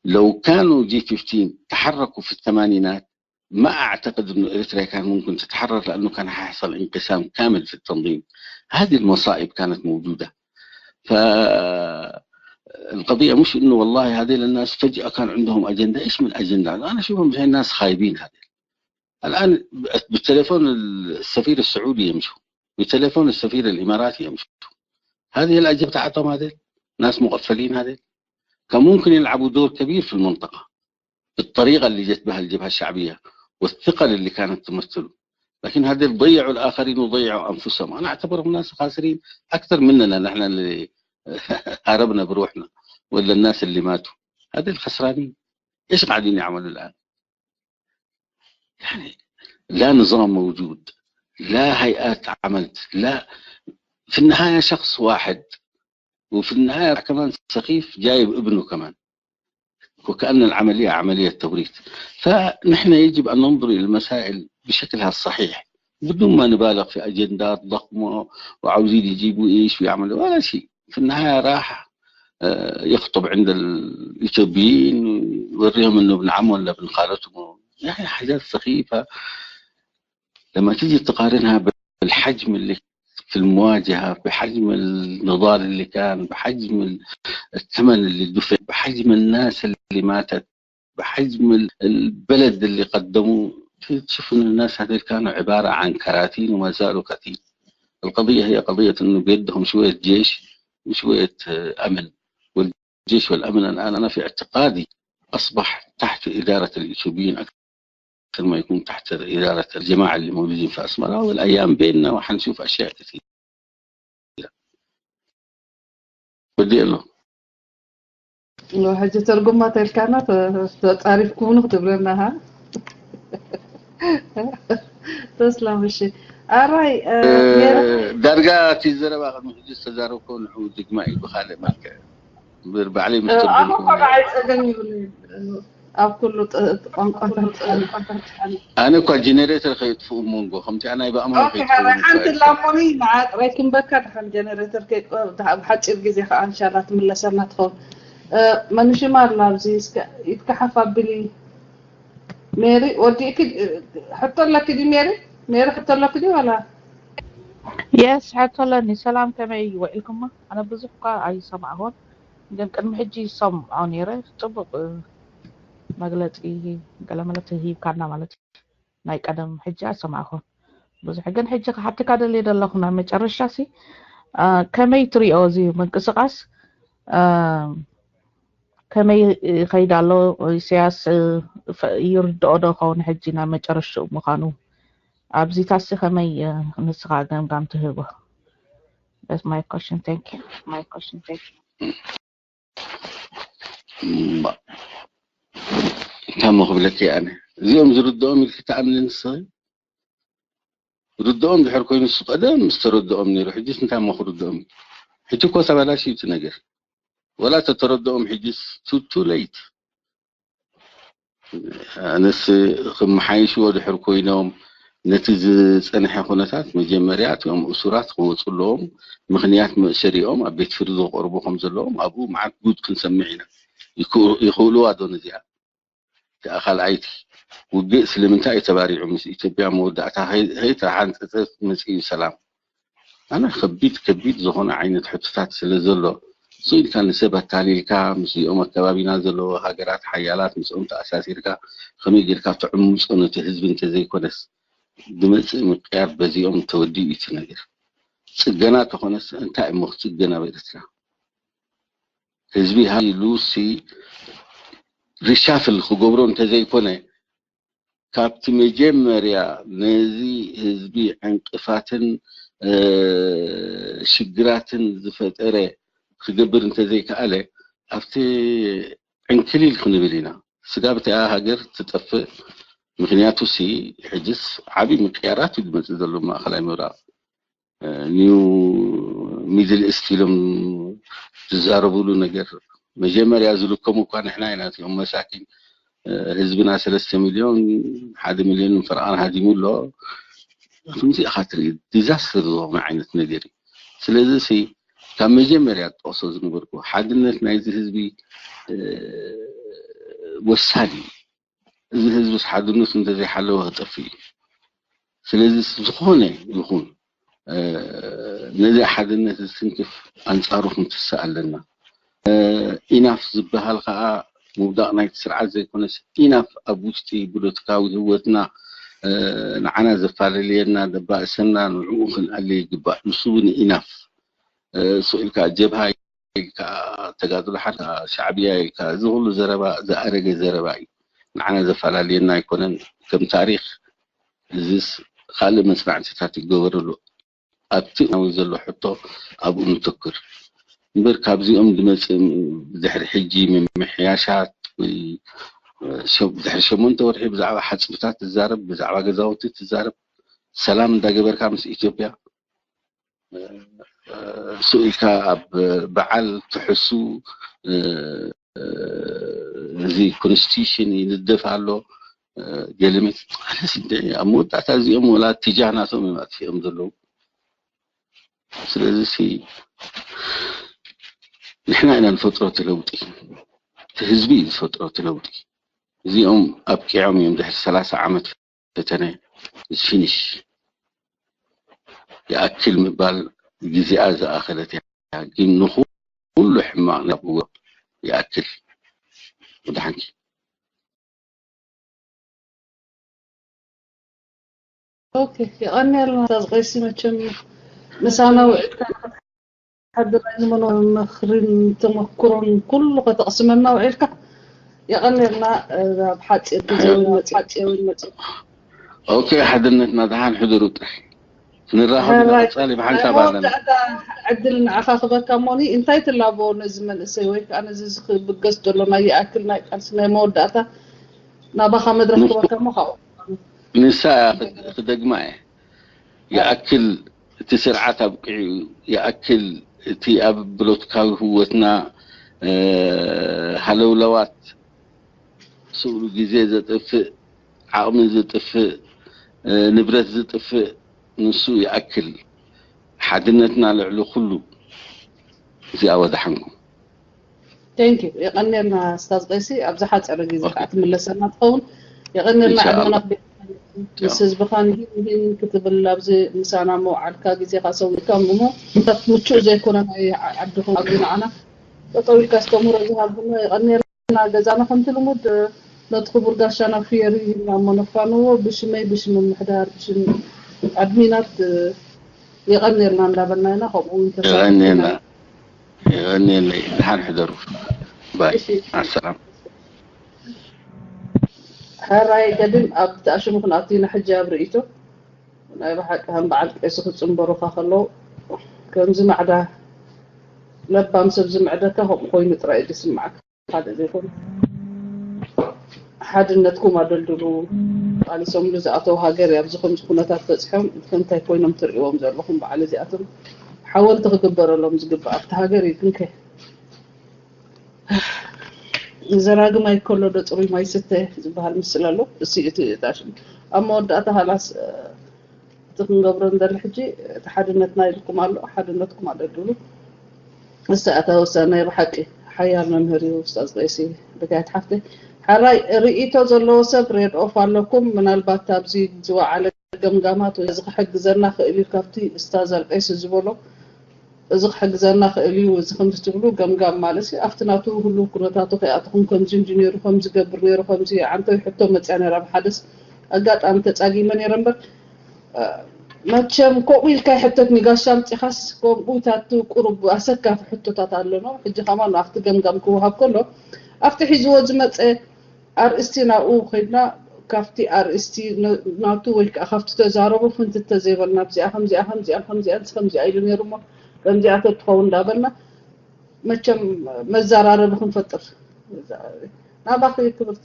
لو كانوا ال خمستاشر تحركوا في الثمانينات، ما أعتقد أنه إريتريا كان ممكن تتحرر، لأنه كان حيحصل انقسام كامل في التنظيم. هذه المصائب كانت موجودة. فالقضية مش أنه والله هذه الناس فجأة كان عندهم أجندة. إيش من أجندة؟ أنا أشوفهم زي الناس خايبين هذه. الآن بالتليفون السفير السعودي يمشوا، بتليفون السفير الإماراتي يمشوا. هذه الأجندة تاعتهم هذه، ناس مغفلين هذه. كان ممكن يلعبوا دور كبير في المنطقة بالطريقة اللي جت بها الجبهة الشعبية والثقل اللي كانت تمثله. لكن هذه ضيعوا الآخرين وضيعوا أنفسهم. أنا أعتبرهم ناس خاسرين أكثر مننا نحن اللي هربنا بروحنا، ولا الناس اللي ماتوا. هذه الخسرانين. إيش قاعدين يعملوا الآن؟ يعني لا نظام موجود، لا هيئات عملت، لا، في النهاية شخص واحد، وفي النهاية كمان سخيف جايب ابنه كمان، وكأن العملية عملية توريث. فنحن يجب أن ننظر إلى المسائل بشكلها الصحيح، بدون ما نبالغ في أجندات ضخمة وعاوزين يجيبوا إيش ويعملوا ولا شيء. في النهاية راح آه، يخطب عند الإثيوبيين ويوريهم إنه ابن عمه ولا ابن خالتهم، يعني حاجات سخيفة. لما تيجي تقارنها بالحجم اللي في المواجهة، بحجم النضال اللي كان، بحجم الثمن اللي دفع، بحجم الناس اللي ماتت، بحجم البلد اللي قدموه، تشوف إن الناس هذول كانوا عبارة عن كراتين وما زالوا كراتين. القضية هي قضية إنه بيدهم شوية جيش وشوية آه، أمن. والجيش والأمن الآن أنا في اعتقادي أصبح تحت إدارة الإثيوبيين أكثر ما يكون تحت إدارة الجماعة اللي موجودين في أسمرة، والأيام بيننا وحنشوف أشياء كثيرة. بدي أقول له ሕጂ ትርጉማ ተልካና ተጻሪፍኩም ክትብለና ሃ ተስላም። እሺ ኣራይ ዳርጋ እቲ ዘረባ ከም ሕጂ ዝተዛረብኮ ንዑ ድግማ እዩ ብካልእ መልክዕ እምበር ባዕለይ ምስ ኣነ ተርጎምኩ እኮ ንዓይ ጸገም ይብለይ ኣብ ኩሉ ጥ- ቋንቋታት ኣነ እኳ ጀኔሬተር ከየጥፍኡ መንጎ ከምቲ ኣናይ ብኣምሃ ኦኬ ሓንቲ ላሞኒ ንዓ ጥራይ ክንበካ ድሓን ጀነሬተር ከይቆ ብሓፂር ግዜ ከዓ እንሻላ ትምለሰና ትኸውን። መንሽማ ኣሎ ኣብዚ እስከ ይትከሓፍ ኣብሊ ሜሪ ወዲእኪ ሕቶ ኣለኪ ዲ ሜሪ? ሜሪ ሕቶ ኣለኪ ዲ ዋላ? የስ ሕቶ ኣለኒ። ሰላም ከመይ ውዒልኩማ? ኣነ ብዙሕ እኳ ኣይሰማዕኹን ግን ቅድሚ ሕጂ ይሰምዖ ነይረ። ጽቡቕ መግለጺ ገለመለ ሂብካና ማለት እዩ። ናይ ቀደም ሕጂ ኣይሰማዕኹን ብዙሕ ግን ሕጂ ክሓትካ ደልየ ዘለኹ ናይ መጨረሻ ሲ ከመይ ትሪኦ እዚ ምንቅስቃስ ከመይ ይኸይድ ኣሎ? ኢሳያስ ይርድኦ ዶ ኸውን ሕጂ ናብ መጨረሽኡ ምዃኑ ኣብዚታሲ ከመይ ንስኻ ገምጋም ትህቦ? That's my question. Thank you. My question. Thank you. እሞ እንታይ እሞ ክብለኪ ኣነ እዚኦም ዝርድኦም ኢልኪ ትኣምኒ ንስኺ? ርድኦም ድሕር ኮይኑ እሱ ቀደም ምስ ተረድኦም ነይሩ ሕጂስ እንታይ እሞ ክርድኦም እዩ? ሕጂ እኮ ተበላሽዩ እቲ ነገር። ወላ ተተረድኦም ሕጂስ too late። ኣነስ ክመሓይሽዎ ድሕር ኮይኖም ነቲ ዝፀንሐ ኩነታት መጀመርያ እቲኦም እሱራት ክወፁ ኣለዎም። ምኽንያት መእሰሪኦም ኣብ ቤት ፍርዲ ክቐርቡ ከም ዘለዎም ኣብኡ መዓት ጉድ ክንሰምዕ ኢና። ይኽእልዋ ዶ ነዚኣ? እቲኣ ካልኣይቲ ውግእ ስለምንታይ እዩ ተባሪዑ? ምስ ኢትዮጵያ መወዳእታ ከይተሓንፀፀ መፂኡ ሰላም። ኣነ ከቢድ ከቢድ ዝኾነ ዓይነት ሕቶታት ስለ ዘሎ እሱ ኢልካ ንሰብ ኣታሊልካ ምስዚኦም ኣከባቢና ዘለዎ ሃገራት ሓያላት ምስኦም ተኣሳሲርካ ከመይ ጌርካ ተዕምፆ ነቲ ህዝቢ እንተዘይኮነስ ዝመፅእ ምቅያር በዚኦም ተወዲኡ እዩ እቲ ነገር። ፅገና ተኾነስ እንታይ እሞ ክፅገን ኣብ ኤርትራ? ህዝቢ ሃ ኢሉ ሲ ሪሻፍል ክገብሮ እንተዘይኮነ፣ ካብቲ መጀመርያ ነዚ ህዝቢ ዕንቅፋትን ሽግራትን ዝፈጠረ ክገብር እንተዘይከኣለ፣ ኣብቲ ዕንክሊል ክንብል ኢና። ስጋብ እቲኣ ሃገር ትጠፍእ። ምክንያቱ ሲ ሕጅስ ዓብዪ ምቅያራት እዩ ዝመፅእ ዘሎ ማእኸላይ ምብራቕ። ኒው ሚድል ኢስት ኢሎም ዝዛረብሉ ነገር መጀመርያ ዝልከሙ እኳ ንሕና ኢና። እቲኦም መሳኪን ህዝብና ሰለስተ ሚልዮን ሓደ ሚልዮን ፈረቓን ሃዲሙ ኣሎ። ከምዚ ኢኻ ትርኢ፣ ዲዛስተር ዝኾነ ዓይነት ነገር እዩ። ስለዚ ሲ ካብ መጀመርያ ጠቕሶ ዝነበርኩ ሓድነት ናይዚ ህዝቢ ወሳኒ እዩ። እዚ ህዝብስ ሓድነቱ እንተዘይሓለወ ክጠፍእ እዩ። ስለዚ ዝኾነ ይኹን ነዚ ሓድነት ዝትንክፍ ኣንፃሩ ክንትስእ ኣለና። ኢናፍ ዝበሃል ከዓ ምውዳቕ ናይቲ ስርዓት ዘይኮነስ ኢናፍ ኣብ ውሽጢ ፖለቲካዊ ህወትና ንዓና ዘፋለልየና ዘባእሰና ንዕኡ ክንኣሊ ይግባእ። ንሱ እውን ኢናፍ ስቕ ኢልካ ጀብሃ ኢልካ ተጋድሎ ሓድካ ሻዕብያ ኢልካ እዚ ኩሉ ዘረባ ዝኣረገ ዘረባ እዩ። ንዓና ዘፈላልየና ኣይኮነን። ከም ታሪኽ እዚስ ካልእ መጽናዕትታት ይገበረሉ። ኣብቲ ናዊ ዘሎ ሕቶ ኣብኡ ንተኩር እምበር ካብዚኦም ዝመጽእ ድሕሪ ሕጂ ምምሕያሻት ወይ ድሕሪ ሸሞንተ ወርሒ ብዛዕባ ሓጽብታት ትዛረብ፣ ብዛዕባ ገዛውቲ ትዛረብ፣ ሰላም እንዳገበርካ ምስ ኢትዮጵያ ስኢልካ ኣብ በዓል ትሕሱ እዚ ኮንስቲቱሽን ይንደፍ ኣሎ ገለመት ቃለስ እንደ ኣብ መወዳእታ እዚኦም ወላ ትጃህ ናቶም እዮም ኣጥፊኦም ዘለዉ። ስለዚ ሲ ንሕና ኢና ንፈጥሮ እቲ ለውጢ፣ እቲ ህዝቢ እዩ ዝፈጥሮ እቲ ለውጢ። እዚኦም ኣብቂዖም እዮም ድሕሪ ሰላሳ ዓመት ፈተነ ዝፊኒሽ ይኣክል ምባል ግዜኣ ዝኣኸለት እያ። ግን ንኹሉ ሕማቕ ናብ ህወት ይኣክል። ወደሓንኪ። ኦኬ፣ የቐንየልና። ታዝ ቀይሲ መቸም ምሳና ውዒልካ ሓድራይ ዝመኖ ምኽርን ተመክሮን ኩሉ ከተቕስመና ውዒልካ የቐንየልና። ኣብ ሓፂር ግዜ እውን መፂ ሓፂር እውን መፂ ኦኬ፣ ሓድነትና ደሓን ሕድሩ ጥራሕ። ንራኸብ ኢና። ቀፃሊ ብሓንሳብ ኣለና። ዕድል ንዓኻ ክበካ እሞኒ እንታይ ትላቦ ነዚ መንእሰይ ወይ ከዓ ነዚ ዝብገስ ዘሎ ናይ ይኣክል ናይ ቃልሲ ናይ መወዳእታ ናባኻ መድረክ ክበካ እሞ ካብኡ ንሳ ክደግማ እየ። ይኣክል እቲ ስርዓት ኣብቂዑ እዩ። ይኣክል እቲ ኣብ ብሎትካዊ ህወትና ሃለውለዋት ስእሉ ግዜ ዘጥፍእ፣ ዓቕሚ ዝጥፍእ፣ ንብረት ዝጥፍእ ንሱ ይኣክል። ሓድነትና ልዕሊ ኩሉ። እዚኣ ወደሓንኩም። Thank you። የቐንየልና ስታዝ ቀይሲ። ኣብ ዝሓፀረ ግዜ ከዓ ትምለሰና ትኸውን። የቐንየልና። ዕድመና ምስ ህዝብኻ ንሂን ክትብል ኣብዚ ምሳና መውዓልካ ግዜኻ ሰዊእካ እሞ ምቹእ ዘይኮነ ናይ ዓድኹም ኣብዚ ንዓና ጠጠው ኢልካ ኣስተምህሮ ዝሃብኩሞ የቐንየልና። ገዛና ከምቲ ልሙድ ነቲ ክቡር ጋሻና ፊየሪ ሂብና እሞ ነፋንዎ ብሽመይ ብሽም ምምሕዳር ብሽም ኣድሚናት የቐንየልና እንዳበልና ኢና። ከምኡ እውን ተሳትፎና የቐንየልና። ደሓን ሕደሩ። ባይ። ኣሰላም። ሕራይ ገድም ኣብ ተኣሽሙ ክንኣቱ ኢና ሕጂ ኣብ ርእይቶ ናይ ብሓቂ ከም በዓል ቀይሲ ክፅንበሩኻ ከለዉ ከምዚ ማዕዳ ለባም ሰብ ዝምዕደካ ከምኡ ኮይኑ ጥራይ እዩ ዝስምዓካ። ሓደ ዘይኮነ ሓድነትኩም ኣደልድሉ። ቃሊሶምሉ ዝኣተው ሃገር ኣብዚ ከምዚ ኩነታት በፂሖም እንታይ ኮይኖም ትርእይዎም ዘለኹም? በዓል እዚኣቶም ሓወልቲ ክግበረሎም ዝግባእ ኣብቲ ሃገር እዩ። ክንከ ዘራግም ኣይከሎ ዶ ፅሩይ ማይ ስተ ዝበሃል ምስል ኣሎ። እሱ እቲ እጣ ሽም ኣብ መወዳእታ ሃላስ እቲ ክንገብሮ እንደሊ ሕጂ እቲ ሓድነትና ኢልኩም ኣሎ። ሓድነትኩም ኣደልድሉ። እሳ እታ ወሳናይ ብሓቂ ሓያል መምህር እዩ ኡስታዝ ቀይሲ ብጋይት ሓፍተይ። ሓራይ ርእይቶ ዘለዎ ሰብ ሬድ ኦፍ ኣለኩም። ምናልባት ኣብዚ ዝወዓለ ገምጋማት ወይ እዚ ክሕግዘና ክእል እዩ ካብቲ እስታዝ ኣልቀይሲ ዝበሎ እዚ ክሕግዘና ክእል እዩ። እዚ ከምዚ ትብሉ ገምጋም ማለት እዩ ኣብቲ ናቱ ህሉው ኩነታቱ ከይኣተኹም ከምዚ እንዲ ነይሩ ከምዚ ገብር ነይሩ ከምዚ ዓንተዊ ሕቶ መፅያ ነይራ ብሓደስ ኣጋጣሚ ተፃጊመ ነይረ እምበር መቸም ከምኡ ኢልካ ይሕተት ንጋሻ ኣምፂኻስ ከምኡ ታቱ ቁሩብ ኣሰካፊ ሕቶታት ኣለኖ። ሕጂ ከማን ኣብቲ ገምጋም ክወሃብ ከሎ ኣብቲ ሒዝዎ ዝመፀ ኣርእስቲ ናብኡ ኮይና ካብቲ ኣርእስቲ ናቱ ወይ ከዓ ካብቲ ተዛረቡ ፍንትት ተዘይበልና ኣብዚኣ ከምዚኣ ከምዚኣ ከምዚኣ ከምዚኣ ኢሉ ነይሩ እሞ ከምዚኣ ተትኸውን እንዳበልና መቸም መዘራረቢ ክንፈጥር ናባኺ ክብርቲ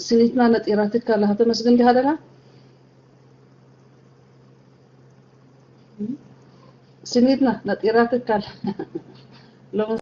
ስኒትና ነጢራትካ ኣላ ተመስገን ዲኻ ደላ ስኒትና ነጢራትካ ኣላ ሎሚ